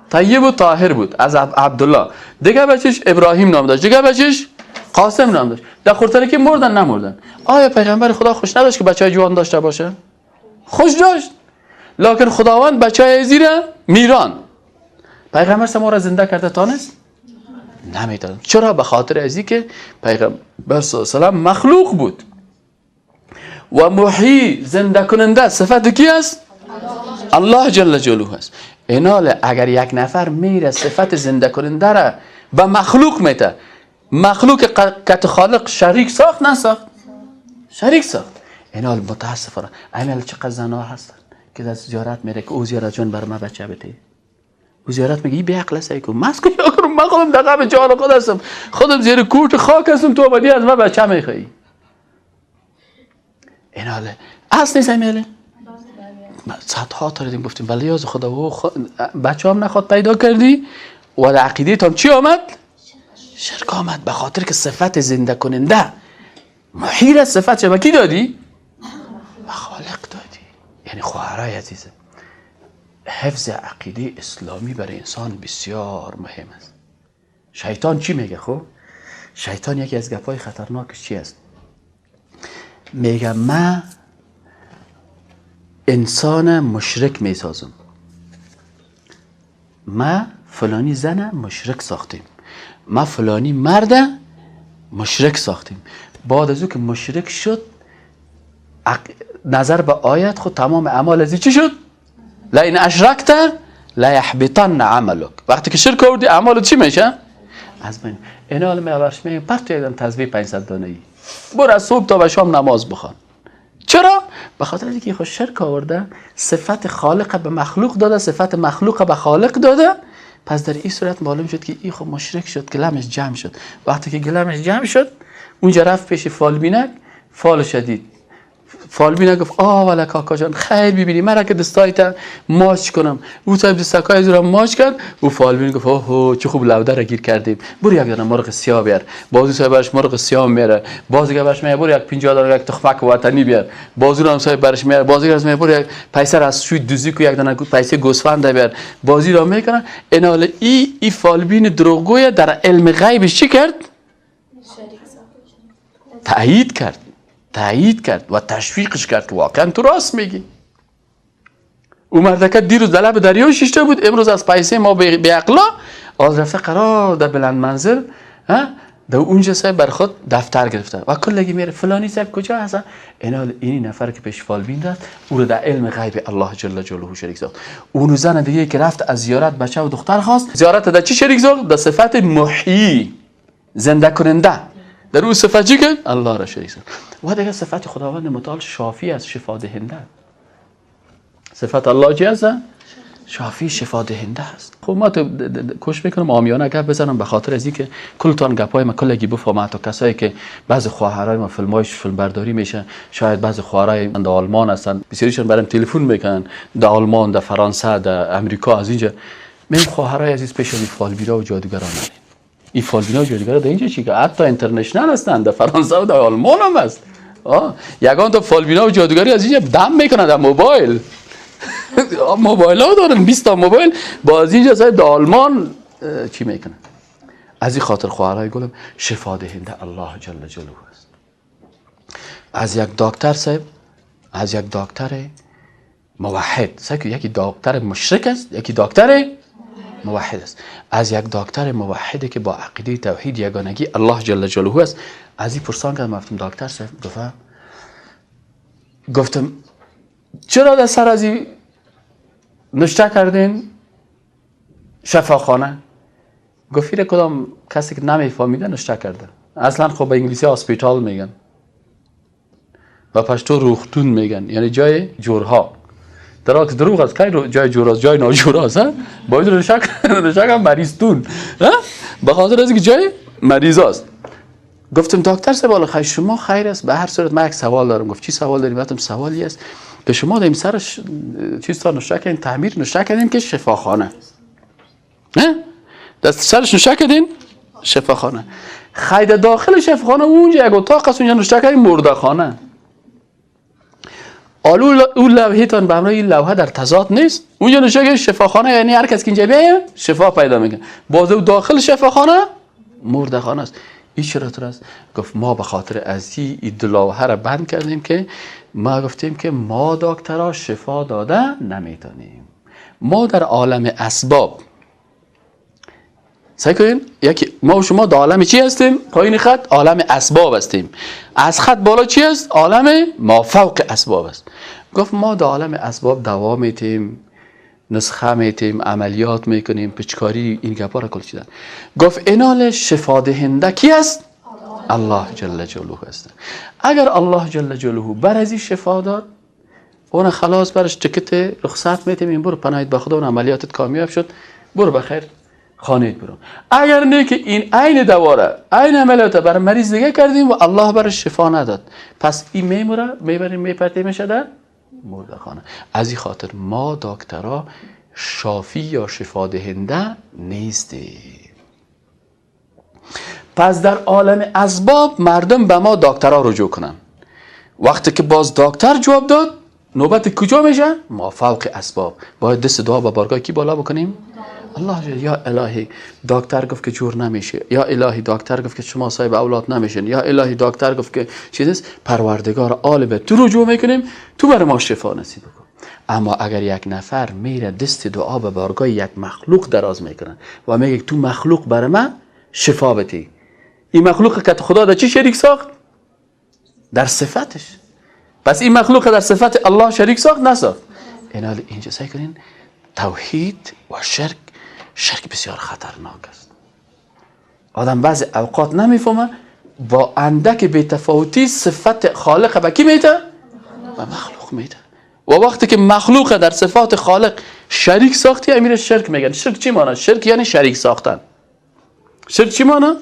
C: طیب و طاهر بود از عبدالله. دیگه بچهش ابراهیم نام داشت، دیگه بچهش قاسم نام داشت. در خورترکی مردن نمردن؟ آیا پیغمبر خدا خوش نداشت که بچهای جوان داشته باشه؟ خوش داشت، لکن خداوند بچهای زیر میران. پیغمبر ما را زنده کرده تانست؟ نمیتونم. چرا؟ به خاطر ازی که پیغمبر صلی الله علیه و سلم مخلوق بود و محیی زنده کننده صفت کی است؟ الله جل جلاله است. اینال اگر یک نفر میره صفت زنده کننده را به مخلوق میته، مخلوق کت خالق شریک ساخت نساخت؟ شریک ساخت. اینال متاسفانه امیال چقدر زنها هستن که در زیارت میره که او زیارت جان بر ما بچه بده، او زیارت میگه ای بی عقل است، ای کو مسکو کنم، من خودم در غم جان خود هستم، خودم زیر کوت خاک هستم، تو آمدی از من بچه میخوایی. اینال اصل نیست. امیاله صدها تا دیدیم گفتیم ولی از خدا و بچه هم نخواد پیدا کردی و در عقیده تام چی آمد؟ شرک آمد. به خاطر که صفت زنده کننده محیل از صفت چه به کی دادی؟ به خالق دادی. یعنی خواهرای عزیزم، حفظ عقیده اسلامی برای انسان بسیار مهم است. شیطان چی میگه؟ خب شیطان یکی از گپای خطرناکش چی است؟ میگه من انسان مشرک میسازم، ما فلانی زن مشرک ساختیم، ما فلانی مرد مشرک ساختیم. بعد از او که مشرک شد، نظر به آیت خود تمام اعمال از چی شد؟ لئن اشرکت لیحبطن عملک. وقتی که شرک آوردی اعمالت چی میشه؟ از بین. اینا حالا میبرش میگم پرت یادم تسبیح 500 دانه ای برو از صبح تا به شام نماز بخوان. چرا؟ به خاطر اینکه خود شرک آورده، صفت خالق به مخلوق داده، صفت مخلوق به خالق داده. پس در این صورت معلوم شد که این خب مشرک شد، گلمش جمع شد. وقتی که گلمش جمع شد، اونجا رفت پیش فالبینک، فال شدید. فالبینک گفت آه والا کاکا جان خیر ببینی، مرا که دستایت ماچ کنم. او صاحب دستکای زورا ماچ کرد. او فالبین گفت اوه چه خوب لوده را گیر کردیم، برو یک دانه مرغ سیاه بیار. بازو صاحب برش مرغ سیاه میاره، باز دیگه برش میاره برو یک 50 دلار یک تخمک وطنی بیار. بازو هم صاحب برش میاره، باز دیگه میاره برو یک پیسه از شوی دوزی کو یک دانه پیسه گوسفند بیار. بازی را میکنن. اینال ای فالبین دروغگوی در علم غیب چی کرد؟ تایید کرد، تایید کرد و تشویقش کرد که واقعا تو راست میگی. او مردکه دیروز در لب دریا شیشته بود، امروز از پیسه ما بی عقلا آز رفته قرار در بلند منزل در اونجا صاحب بر خود دفتر گرفته و کلگی میره فلانی صاحب کجا هستن؟ اینا اینی نفر که پیش فالبین رفت او رو در علم غیب الله جل جلاله شریک ساخت. اون زن دیگه که رفت از زیارت بچه و دختر خواست، زیارت در چی شریک ساخت؟ در صفت محیی، زنده کننده. در اون صفت چی کرد؟ الله را شریک ساخت. و دیگه صفت خداوند متعال شافی است، شفا دهنده. صفت الله چی است؟ شافی، شفا دهنده است. خب ما تو کوشش میکنم عامیانه گپ بزنم به خاطر از اینکه کلتان گپای ما کلگی بفهمه. تا کسایی که بعض خواهرای ما فیلمایش فیلم برداری میشه، شاید بعض خواهرای در آلمان هستن، بسیاریشون برام تلفن میکنن، در آلمان، در فرانسه، در امریکا، از اینجا. من خواهرای عزیز پیش از فالبیرا و جادوگران نرین. این فالبیرا و جادوگرا در اینجا چی که حتی international هستن، در فرانسه و در آلمان هم هست. یگان تا فالبینا و جادوگری از اینجا دم میکنن در موبایل. موبایل ها دارن، 20 تا موبایل باز اینجا صاحب در آلمان چی میکنن. از این خاطر خواهرای گلم شفا دهنده الله جل جلاله است. از یک دکتر صاحب، از یک دکتر موحد، صاحب یکی دکتر مشرک است، یکی دکتر موحد است. از یک دکتر موحدی که با عقیده توحید یگانگی الله جل جلاله است، از این پرسان کردم، گفتم دکتر صاحب، گفتم چرا در سر از این نشته کردین شفاخانه؟ گفت کدام کسی که نمیفهمیده نشته کرده. اصلا خب به انگلیسی hospital میگن و پشتو روغتون میگن، یعنی جای جورها. در حال که دروغ است، کی جای جور است، جای ناجور است. باید نشک هم مریضتون، به خاطر از اینکه جای مریض است. گفتم دکتر صاحب خیر شما خیر است، به هر صورت من یک سوال دارم. گفت چی سوال داری؟ گفتم سوالی است که شما دیم سرش چیز تا نشته کردین، تعمیر نشته کردین که شفاخانه، نه دست سرش نشته کردین شفاخانه، خیر داخل شفاخانه اونجا یک اتاق است، اونجا نشته کردین مرده‌خانه. آلو اون لوحه تان به همراه این لوحه در تضاد نیست؟ اونجا نشته کردین شفاخانه، یعنی هر کس که اینجا بیاید شفا پیدا میکنه، باز او داخل شفاخانه مرده‌خانه است. این چرا است؟ گفت ما به خاطر از این لوحه را بند کردیم که ما گفتیم که ما دکترها شفا داده نمیتونیم. ما در عالم اسباب، سعی کنین، یکی ما و شما در عالم چی هستیم؟ پایین خط عالم اسباب هستیم. از خط بالا چی است؟ عالم ما فوق اسباب است. گفت ما در عالم اسباب دوا میتیم، نسخه میتیم، عملیات میکنیم، پچکاری، این گپا را کل چیدن. گفت اینال شفا دهنده کی است؟ الله جل جلاله است. اگر الله جل جلاله بر از این شفا داد، اون خلاص برش تکت رخصت میتیم، این برو پناهید به خدا، اون عملیاتت کامیاب شد، برو بخیر خانهت برو. اگر نه که این عین دواره، عین عملیات برای مریض دیگه کردیم و الله برش شفا نداد، پس این میموره، میبریم میپرتیمش در مرده خانه. از این خاطر ما دکترها شافی یا شفا دهنده نیستیم. پس در عالم اسباب مردم به ما دکترها رجوع کنن. وقتی که باز دکتر جواب داد، نوبت کجا میشه؟ ما فوق اسباب. باید دست دعا به بارگاه کی بالا بکنیم؟ الله. یا الهی دکتر گفت که جور نمیشه، یا الهی دکتر گفت که شما صاحب اولاد نمیشین، یا الهی دکتر گفت که چیز است، پروردگار عالم تو رجوع میکنیم، تو بر ما شفا نصیب کن. اما اگر یک نفر میره دست دعا به بارگاه یک مخلوق دراز میکنه و میگه تو مخلوق بر من شفا بده، این مخلوق که خدا در چی شریک ساخت؟ در صفتش. پس این مخلوق در صفت الله شریک ساخت نساخت. اینا اینجا سعی کنین توحید و شرک، شرک بسیار خطرناک است. آدم بعضی اوقات نمیفهمه، با اندک بی‌تفاوتی صفت خالق به کی میده؟ به مخلوق میده. و وقتی که مخلوق در صفات خالق شریک ساختی، امیر شرک میگن. شرک چی معنی؟ شرک یعنی شریک ساختن. شرک چی معنی؟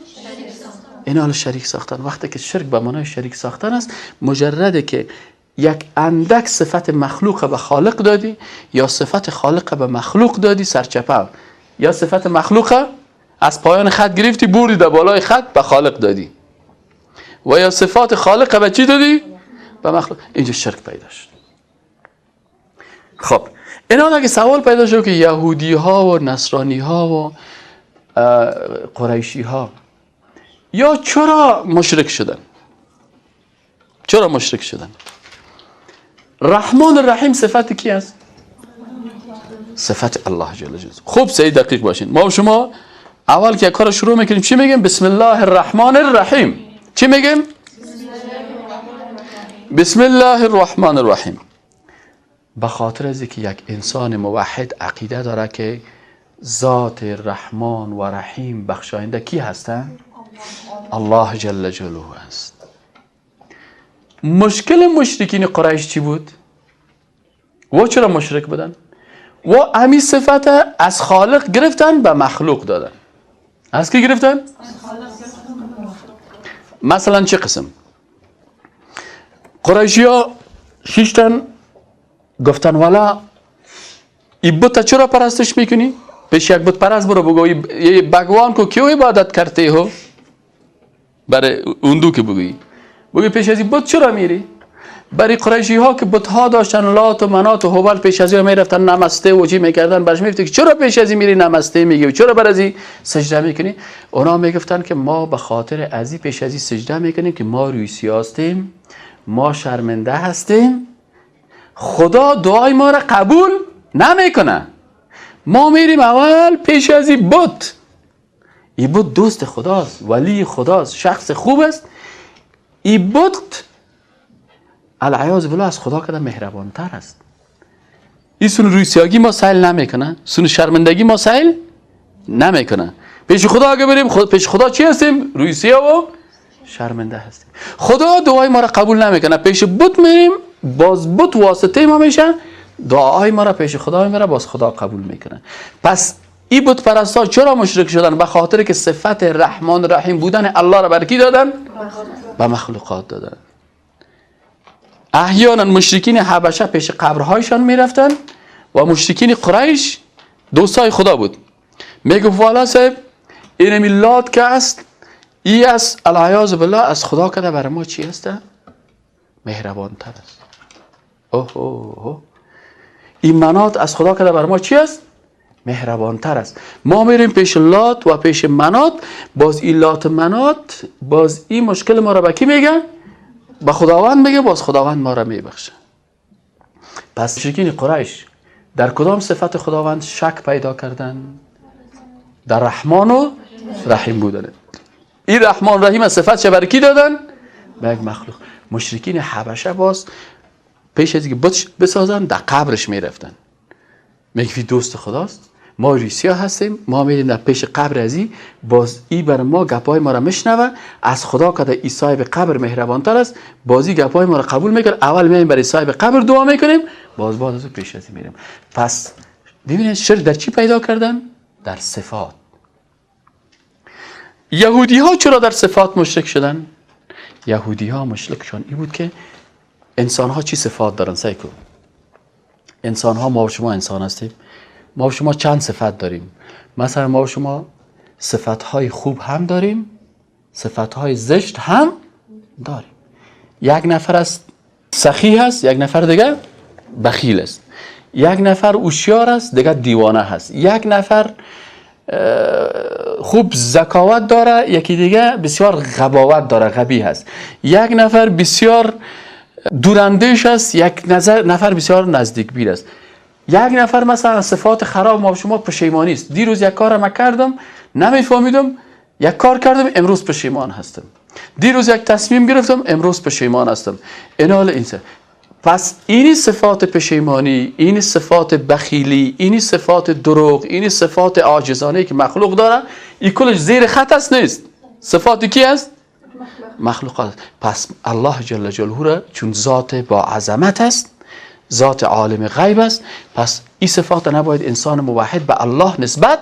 C: این حال شریک ساختن. وقتی که شرک به معنای شریک ساختن است، مجرده که یک اندک صفت مخلوق به خالق دادی یا صفت خالق به مخلوق دادی، سرچپه، یا صفت مخلوق از پایان خط گرفتی بردی در بالای خط به خالق دادی، و یا صفات خالق به چی دادی؟ به مخلوق. اینجا شرک پیدا شد. خب اینا اگه سوال پیدا شد که یهودی ها و نصرانی ها و قریشی ها یا چرا مشرک شدن؟ چرا مشرک شدن؟ رحمان الرحیم صفت کی است؟ صفت الله جل جلاله. خوب سعی دقیق باشین. ما و شما اول که کار شروع میکنیم چی میگیم؟ بسم الله الرحمن الرحیم. چی میگیم؟ بسم الله الرحمن الرحیم. به خاطر از اینکه یک انسان موحد عقیده داره که ذات رحمان و رحیم بخشاینده کی هستن؟ الله جل جلاله است. مشکل مشرکین قریش چی بود؟ و چرا مشرک بودن؟ و امی صفت از خالق گرفتن به مخلوق دادن. از کی گرفتن؟ مثلا چه قسم؟ قریشی ها شیشتن گفتن والا ای بت چرا پرستش میکنی؟ پیش یک بت پرست برو بگو یه بگوان کو کیو عبادت کرتے ہو؟ برای اندو که بگویی بگویی پیش از این بت چرا میری؟ برای قریشی ها که بت ها داشتن لات و منات و هبل پیش از این میرفتن نمسته و چی میکردن، برش میگفت که چرا پیش از این میری نمسته میگی و چرا بر از این سجده میکنی؟ اونا میگفتن که ما به خاطر از این پیش از این سجده میکنیم که ما روی هستیم، ما شرمنده هستیم، خدا دعای ما را قبول نمیکنه، ما میریم اول پیش از این بت. این بت دوست خداست، ولی خداست، شخص خوب است. این بت العیاذ بالله از خدا کده مهربان تر است. این سون روی سیاگی ما سیل نمیکنه، سون شرمندگی ما سیل نمیکنه. پیش خدا اگه بریم پیش خدا چی هستیم؟ روی سیاه و شرمنده هستیم. خدا دعای ما را قبول نمیکنه، پیش بت میریم، باز بت واسطه ما میشه، دعای ما را پیش خدا میبره، باز خدا قبول میکنه. پس این بت پرستا چرا مشرک شدن؟ به خاطر که صفت رحمان رحیم بودن الله را بر کی دادن؟ به مخلوقات دادن. احیانا مشرکین حبشه پیش قبرهایشان میرفتن و مشرکین قریش دوستای خدا بود. میگفت والا صاحب این میلاد که است ای است العیاذ بالله از خدا کده بر ما چی است؟ مهربان تر است. اوه اوه این منات از خدا کده بر ما چی است؟ مهربان تر است. ما میریم پیش لات و پیش منات، باز این لات منات باز این مشکل ما را به کی میگه؟ به خداوند میگه، باز خداوند ما را میبخشه. پس مشرکین قریش در کدام صفت خداوند شک پیدا کردن؟ در رحمان و رحیم بودن. این رحمان رحیم از صفت چه بر کی دادن؟ به یک مخلوق. مشرکین حبشه باز پیش از اینکه بت بسازن در قبرش میرفتن، میگفت دوست خداست، ما ریسیا هستیم، ما میریم در پیش قبر ازی، باز ای بر ما گپای ما را میشنوه، از خدا که ای صاحب قبر مهربانتر است، بازی گپای ما را قبول میکنه، اول میایم برای صاحب قبر دعا میکنیم، باز بعد از او پیش ازی میریم. پس ببینید شرک در چی پیدا کردن؟ در صفات. یهودی ها چرا در صفات مشرک شدن؟ یهودی ها مشرکشان این بود که انسان ها چی صفات دارن؟ سعی کن انسان ها، ما و شما انسان هستیم، ما و شما چند صفت داریم. مثلا ما و شما صفت های خوب هم داریم، صفت های زشت هم داریم. یک نفر است سخی هست، یک نفر دیگه بخیل است، یک نفر هوشیار است، دیگه دیوانه هست، یک نفر خوب ذکاوت داره، یکی دیگه بسیار غباوت داره، غبی هست، یک نفر بسیار دوراندیش است، یک نفر بسیار نزدیک بین است، یک نفر مثلا صفات خراب ما شما پشیمانی است. دیروز یک کار ما کردم نمیفهمیدم، یک کار کردم امروز پشیمان هستم، دیروز یک تصمیم گرفتم امروز پشیمان هستم. اینال اینسه. پس این صفات پشیمانی، این صفات بخیلی، این صفات دروغ، این صفات عاجزانه که مخلوق داره، این کلش زیر خط است نیست. صفات کی است؟ مخلوقات. پس الله جل جلاله را چون ذات با عظمت است، ذات عالم غیب است، پس این صفات نباید انسان موحد به الله نسبت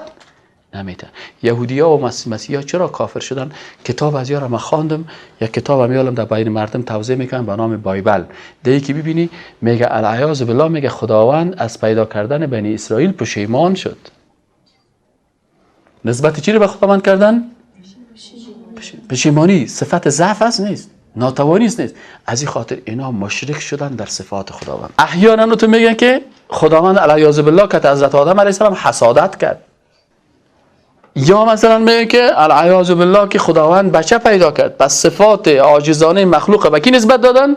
C: نمیده. یهودی ها و مسیحی ها چرا کافر شدن؟ کتاب از یارم خواندم، یک کتاب هم یالم در بین مردم توزیع میکنم به نام بایبل. دیگه که ببینی میگه العیاذ بالله، میگه خداوند از پیدا کردن بنی اسرائیل پشیمان شد. نسبت چی رو به خداوند کردن؟ پشیمانی صفت ضعف است نیست، ناتوانی است نیست. از این خاطر اینا مشرک شدن در صفات خداوند. احیانا تو میگن که خداوند العیاذ بالله که حضرت آدم علیه السلام حسادت کرد، یا مثلا میگه که العیاذ بالله که خداوند بچه پیدا کرد. پس صفات عاجزانه مخلوق به کی نسبت دادن؟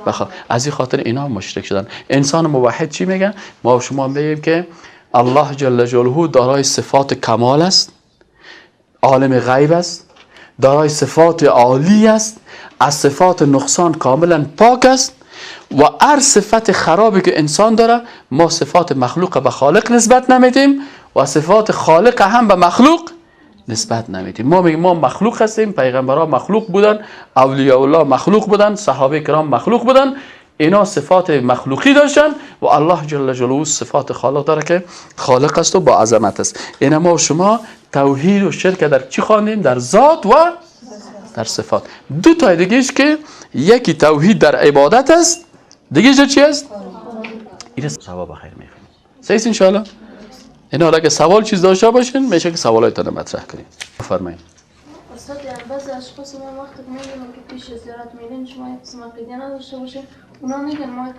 C: بخواه. از این خاطر اینا مشرک شدن. انسان موحد چی میگه؟ ما شما میگیم که الله جل جلاله دارای صفات کمال است، عالم غیب است، دارای صفات عالی است، از صفات نقصان کاملا پاک است و هر صفت خرابی که انسان داره ما صفات مخلوق به خالق نسبت نمیدیم و صفات خالق هم به مخلوق نسبت نمیدیم. ما میگیم ما مخلوق هستیم، پیغمبرها مخلوق بودن، اولیاء الله مخلوق بودن، صحابه کرام مخلوق بودن، اینا صفات مخلوقی داشتن و الله جل جلاله صفات خالق داره که خالق است و با عظمت است. اینا ما و شما توحید و شرک در چی خواندیم؟ در ذات و در صفات. دو تا دیگهش که یکی توحید در عبادت است، دیگه چی است؟ این ثواب خیر میخویم. صحیح ان شاء الله. اینا اگه سوال چیز داشته باشین میشه که سوالایتان مطرح کنین. بفرمایید.
D: استاد بعضی اشخاص ما وقتی میگیم که پیش زیارت میرین شما یک قسم عقیده نداشته باشین، اونا میگن ما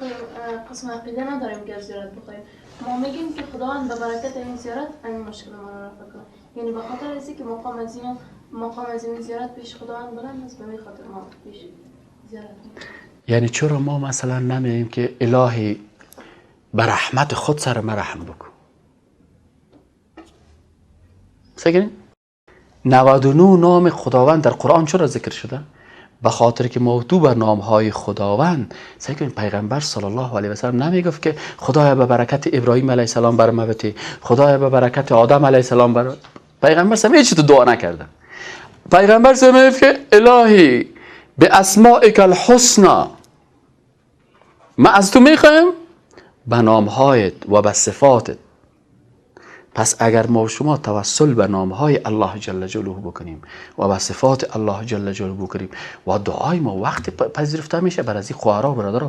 D: قسم عقیده نداریم که زیارت بخوایم. ما میگیم که خداوند به برکت این زیارت این مشکل ما رو رفع کنه، یعنی به خاطر از اینکه مقام از این زیارت پیش خداوند بلند است، به این خاطر ما پیش زیارت می‌کنیم.
C: یعنی چرا ما مثلا نمیگیم که الهی به رحمت خود سر ما رحم بکن؟ سگرین 99 نام خداوند در قرآن چرا ذکر شده؟ به خاطر که موضوع بر نامهای خداوند. سعی کنید پیغمبر صلی الله علیه و سلم نمیگفت که خدایا به برکت ابراهیم علیه السلام بر ما بتی، خدایا به برکت آدم علیه السلام بر. پیغمبر صلی هیچ تو دعا نکرده. پیغمبر صلی میگفت که الهی به اسمائک الحسنا، ما از تو میخوایم به نامهایت و به صفاتت. پس اگر ما و شما توسل به نامهای الله جل جلاله بکنیم و به صفات الله جل جلاله بکنیم و دعای ما وقت پذیرفته میشه. بر از این خواهرها و برادرها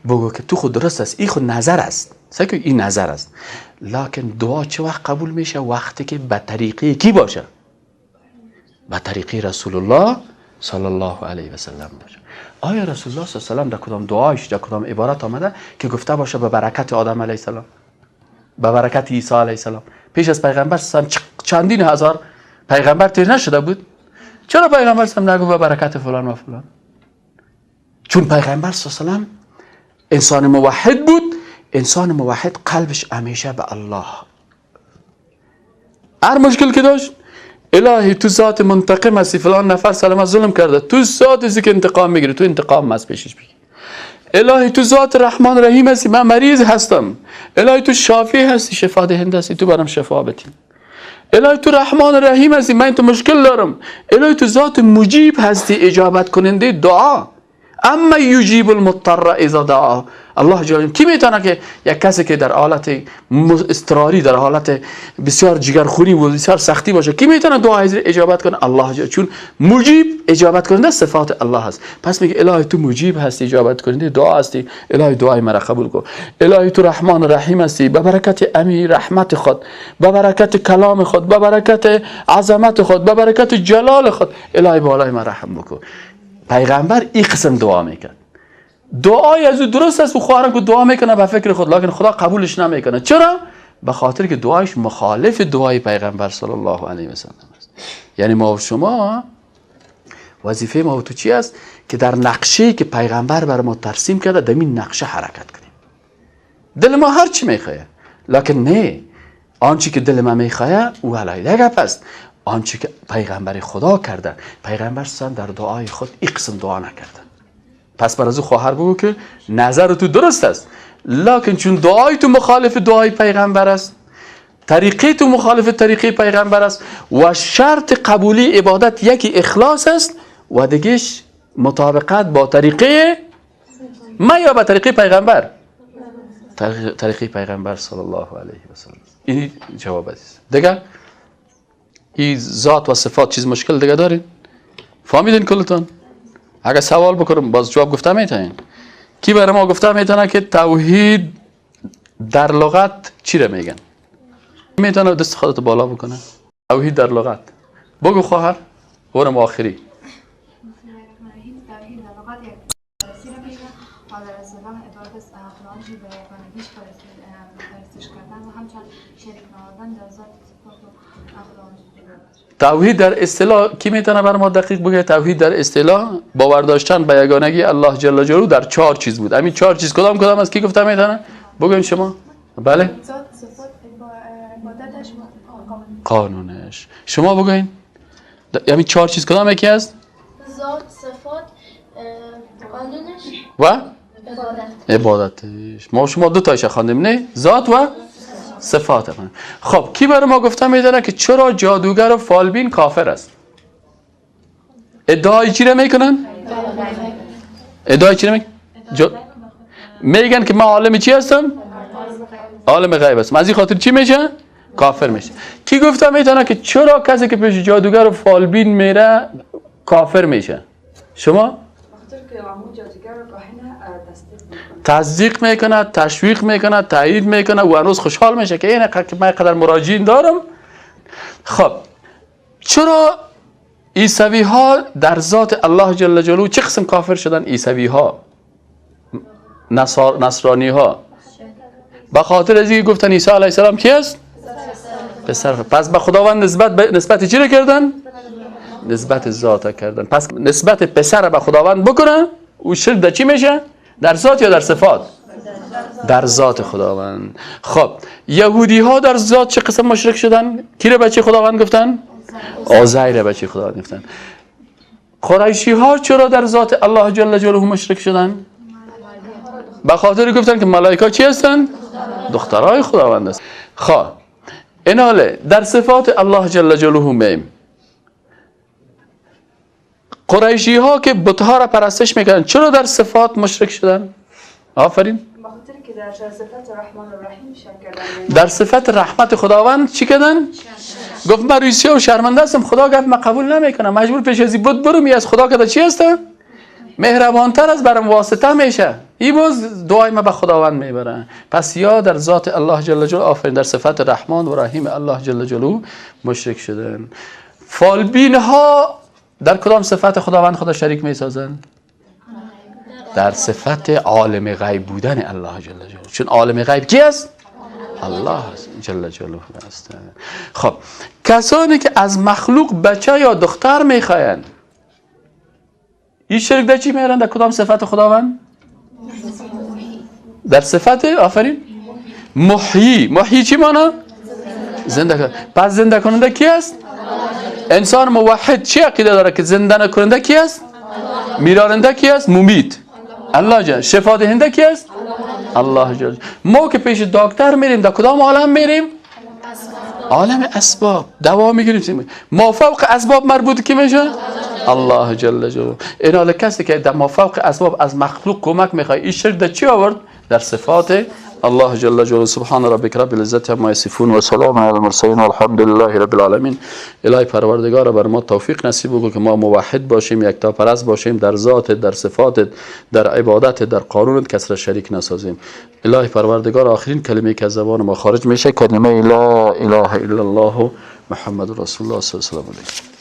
C: بگو که تو خود درست است، این خود نظر است، سعی کن این نظر است، لکن دعا چه وقت قبول میشه؟ وقتی که به طریقه کی باشه؟ به طریقه رسول الله صلی الله علیه و سلم باشه. آیا رسول الله صلی الله علیه و سلم در کدام دعایش، در کدام عبارت آمده که گفته باشه به برکت آدم علیه السلام، به برکت عیسی علیه السلام؟ پیش از پیغمبر صلی چندین هزار پیغمبر تیر نشده بود؟ چرا پیغمبر صلی نگو به برکت فلان و فلان؟ چون پیغمبر صلی الله علیه و سلم انسان موحد بود. انسان موحد قلبش همیشه به الله. هر مشکل که داشت، الهی تو ذات منتقم هستی، فلان نفر سلام ظلم کرده، تو ذات هستی که انتقام میگیری، تو انتقام از پیشش بگیر. الهی تو ذات رحمان رحیم هستی، من مریض هستم. الهی تو شافی هستی، شفا دهنده هستی، تو برام شفا بدی. الهی تو رحمان رحیم هستی، من تو مشکل دارم. الهی تو ذات مجیب هستی، اجابت کننده دعا. اما یجیب المضطر اذا دعا. الله جل کی میتونه که یک کسی که در حالت اضطراری، در حالت بسیار جگرخونی و بسیار سختی باشه، کی میتونه دعا اجابت کنه؟ الله جل، چون مجیب اجابت کننده صفات الله هست. پس میگه الهی تو مجیب هستی، اجابت کننده دعا هستی، الهی دعای مرا قبول کن. الهی تو رحمان رحیم هستی، به برکت امی رحمت خود، به برکت کلام خود، به برکت عظمت خود، به برکت جلال خود، الهی بالای من رحم بکن. پیغمبر این قسم دعا میکرد. دعای از او درست است و خواهرم که دعا میکنه به فکر خود، لکن خدا قبولش نمیکنه. چرا؟ به خاطر که دعایش مخالف دعای پیغمبر صلی الله علیه و سلم است. یعنی ما و شما وظیفه ما و تو چی است؟ که در نقشه که پیغمبر بر ما ترسیم کرده در این نقشه حرکت کنیم. دل ما هر چی میخواه، لکن نه آنچه که دل ما میخواه او علیه گپ است. آنچه که پیغمبر خدا کرده، پیغمبر صلی در دعای خود این قسم دعا نکرده. پس بر از او خواهر بگو که نظر تو درست است، لکن چون دعای تو مخالف دعای پیغمبر است، طریقه تو مخالف طریقه پیغمبر است و شرط قبولی عبادت یکی اخلاص است و دیگهش مطابقت با طریقه ما یا با طریقه پیغمبر، طریقه پیغمبر صلی الله علیه و سلم. این جواب عزیز. دیگه این ذات و صفات چیز مشکل دیگه دارین؟ فهمیدین کلتون؟ اگه سوال بکنم باز جواب گفته میتونین؟ کی برای ما گفته میتونه که توحید در لغت چی رو میگن؟ میتونه دست خودت بالا بکنه؟ توحید در لغت بگو خواهر، اونم آخری. توحید در اصطلاح کی میتونه بر ما دقیق بگه؟ توحید در اصطلاح باور داشتن به یگانگی الله جل جلاله در چهار چیز بود. همین چهار چیز کدام کدام است؟ کی گفته میتونه؟ بگین شما. بله، قانونش. شما بگین. یعنی 4 چیز کدام یکی است؟
D: ذات، صفات، قانونش
C: و عبادتش. ما شما 2 تایش خواندیم نه؟ ذات و صفات. خب کی برای ما گفته میدانه که چرا جادوگر و فالبین کافر است؟ ادعای چی را میکنن؟ ادعای چی را میکنن؟ میگن که من عالم چی هستم؟ عالم غیب هستم. از این خاطر چی میشه؟ کافر میشه. کی گفته میتونه که چرا کسی که پیش جادوگر و فالبین میره کافر میشه؟ شما؟ تصدیق میکنه، تشویق میکنه، تایید میکنه و هنوز خوشحال میشه که این من قدر مراجعین دارم. خب چرا عیسوی ها در ذات الله جل جلاله چه قسم کافر شدن؟ عیسوی ها، نصرانی ها، به خاطر از اینکه گفتن عیسی علیه السلام کی است؟ پسر. پس به خداوند نسبت چی رو کردن؟ نسبت ذات کردن. پس نسبت پسر به خداوند بکنن او شرک در چی میشه؟ در ذات یا در صفات؟ در ذات خداوند. خب یهودی ها در ذات چه قسم مشرک شدن؟ کی رو بچه خداوند گفتن؟ عزیر بچه خداوند گفتن. قریشی ها چرا در ذات الله جل جلاله مشرک شدن؟ به خاطر گفتن که ملائکه چی هستن؟ دخترای خداوند است. خب ایناله در صفات الله جل جلاله میم. قریشی ها که بتها را پرستش میکردن چرا در صفات مشرک شدن؟ آفرین.
E: بخاطر که در صفت رحمان الرحیم شک کردن.
C: در صفت رحمت خداوند چی کردن؟ گفت من روسیه و شرمنده هستم، خدا گفت من قبول نمیکنم، مجبور پیش از این بت برم، از خدا که چی هستم؟ مهربانتر از برم واسطه میشه، این باز دعای ما به خداوند میبره. پس یا در ذات الله جل جلاله، آفرین، در صفت رحمان و رحیم الله جل جلاله مشرک شدن. فالبین ها در کدام صفت خداوند خدا شریک میسازن؟ در صفت عالم غیب بودن الله جل جلاله. چون عالم غیب کی است؟ الله جل جلاله است. خب کسانی که از مخلوق بچه یا دختر میخواین این شرک در چی میارن؟ در کدام صفت خداوند؟ در صفت، آفرین، محیی. محیی چی مانا؟ زنده کننده. پس زنده کننده کی است؟ انسان موحد چی عقیده داره که زنده کننده کی است؟ میراننده کی است؟ ممیت الله جل. شفا دهنده کی است؟ الله جل. ما که پیش دکتر میریم در کدام عالم میریم؟ عالم اسباب. دوا میگیریم. ما فوق اسباب مربوط کی میشه؟ الله جل جلاله. این حال کسی که در ما فوق اسباب از مخلوق کمک میخواد این شرک در چی آورد؟ در صفات الله جل جلاله. سبحان ربک رب العزت عما یصفون و سلام علی المرسلین والحمد لله رب العالمین. الهی پروردگار بر ما توفیق نصیب بکن که ما موحد باشیم، یکتا پرست باشیم، در ذات، در صفات، در عبادت، در قانونت کس را شریک نسازیم. الهی پروردگار آخرین کلمه که از زبان ما خارج میشه کلمه لا اله الا الله محمد رسول الله صلی الله علیه و آله.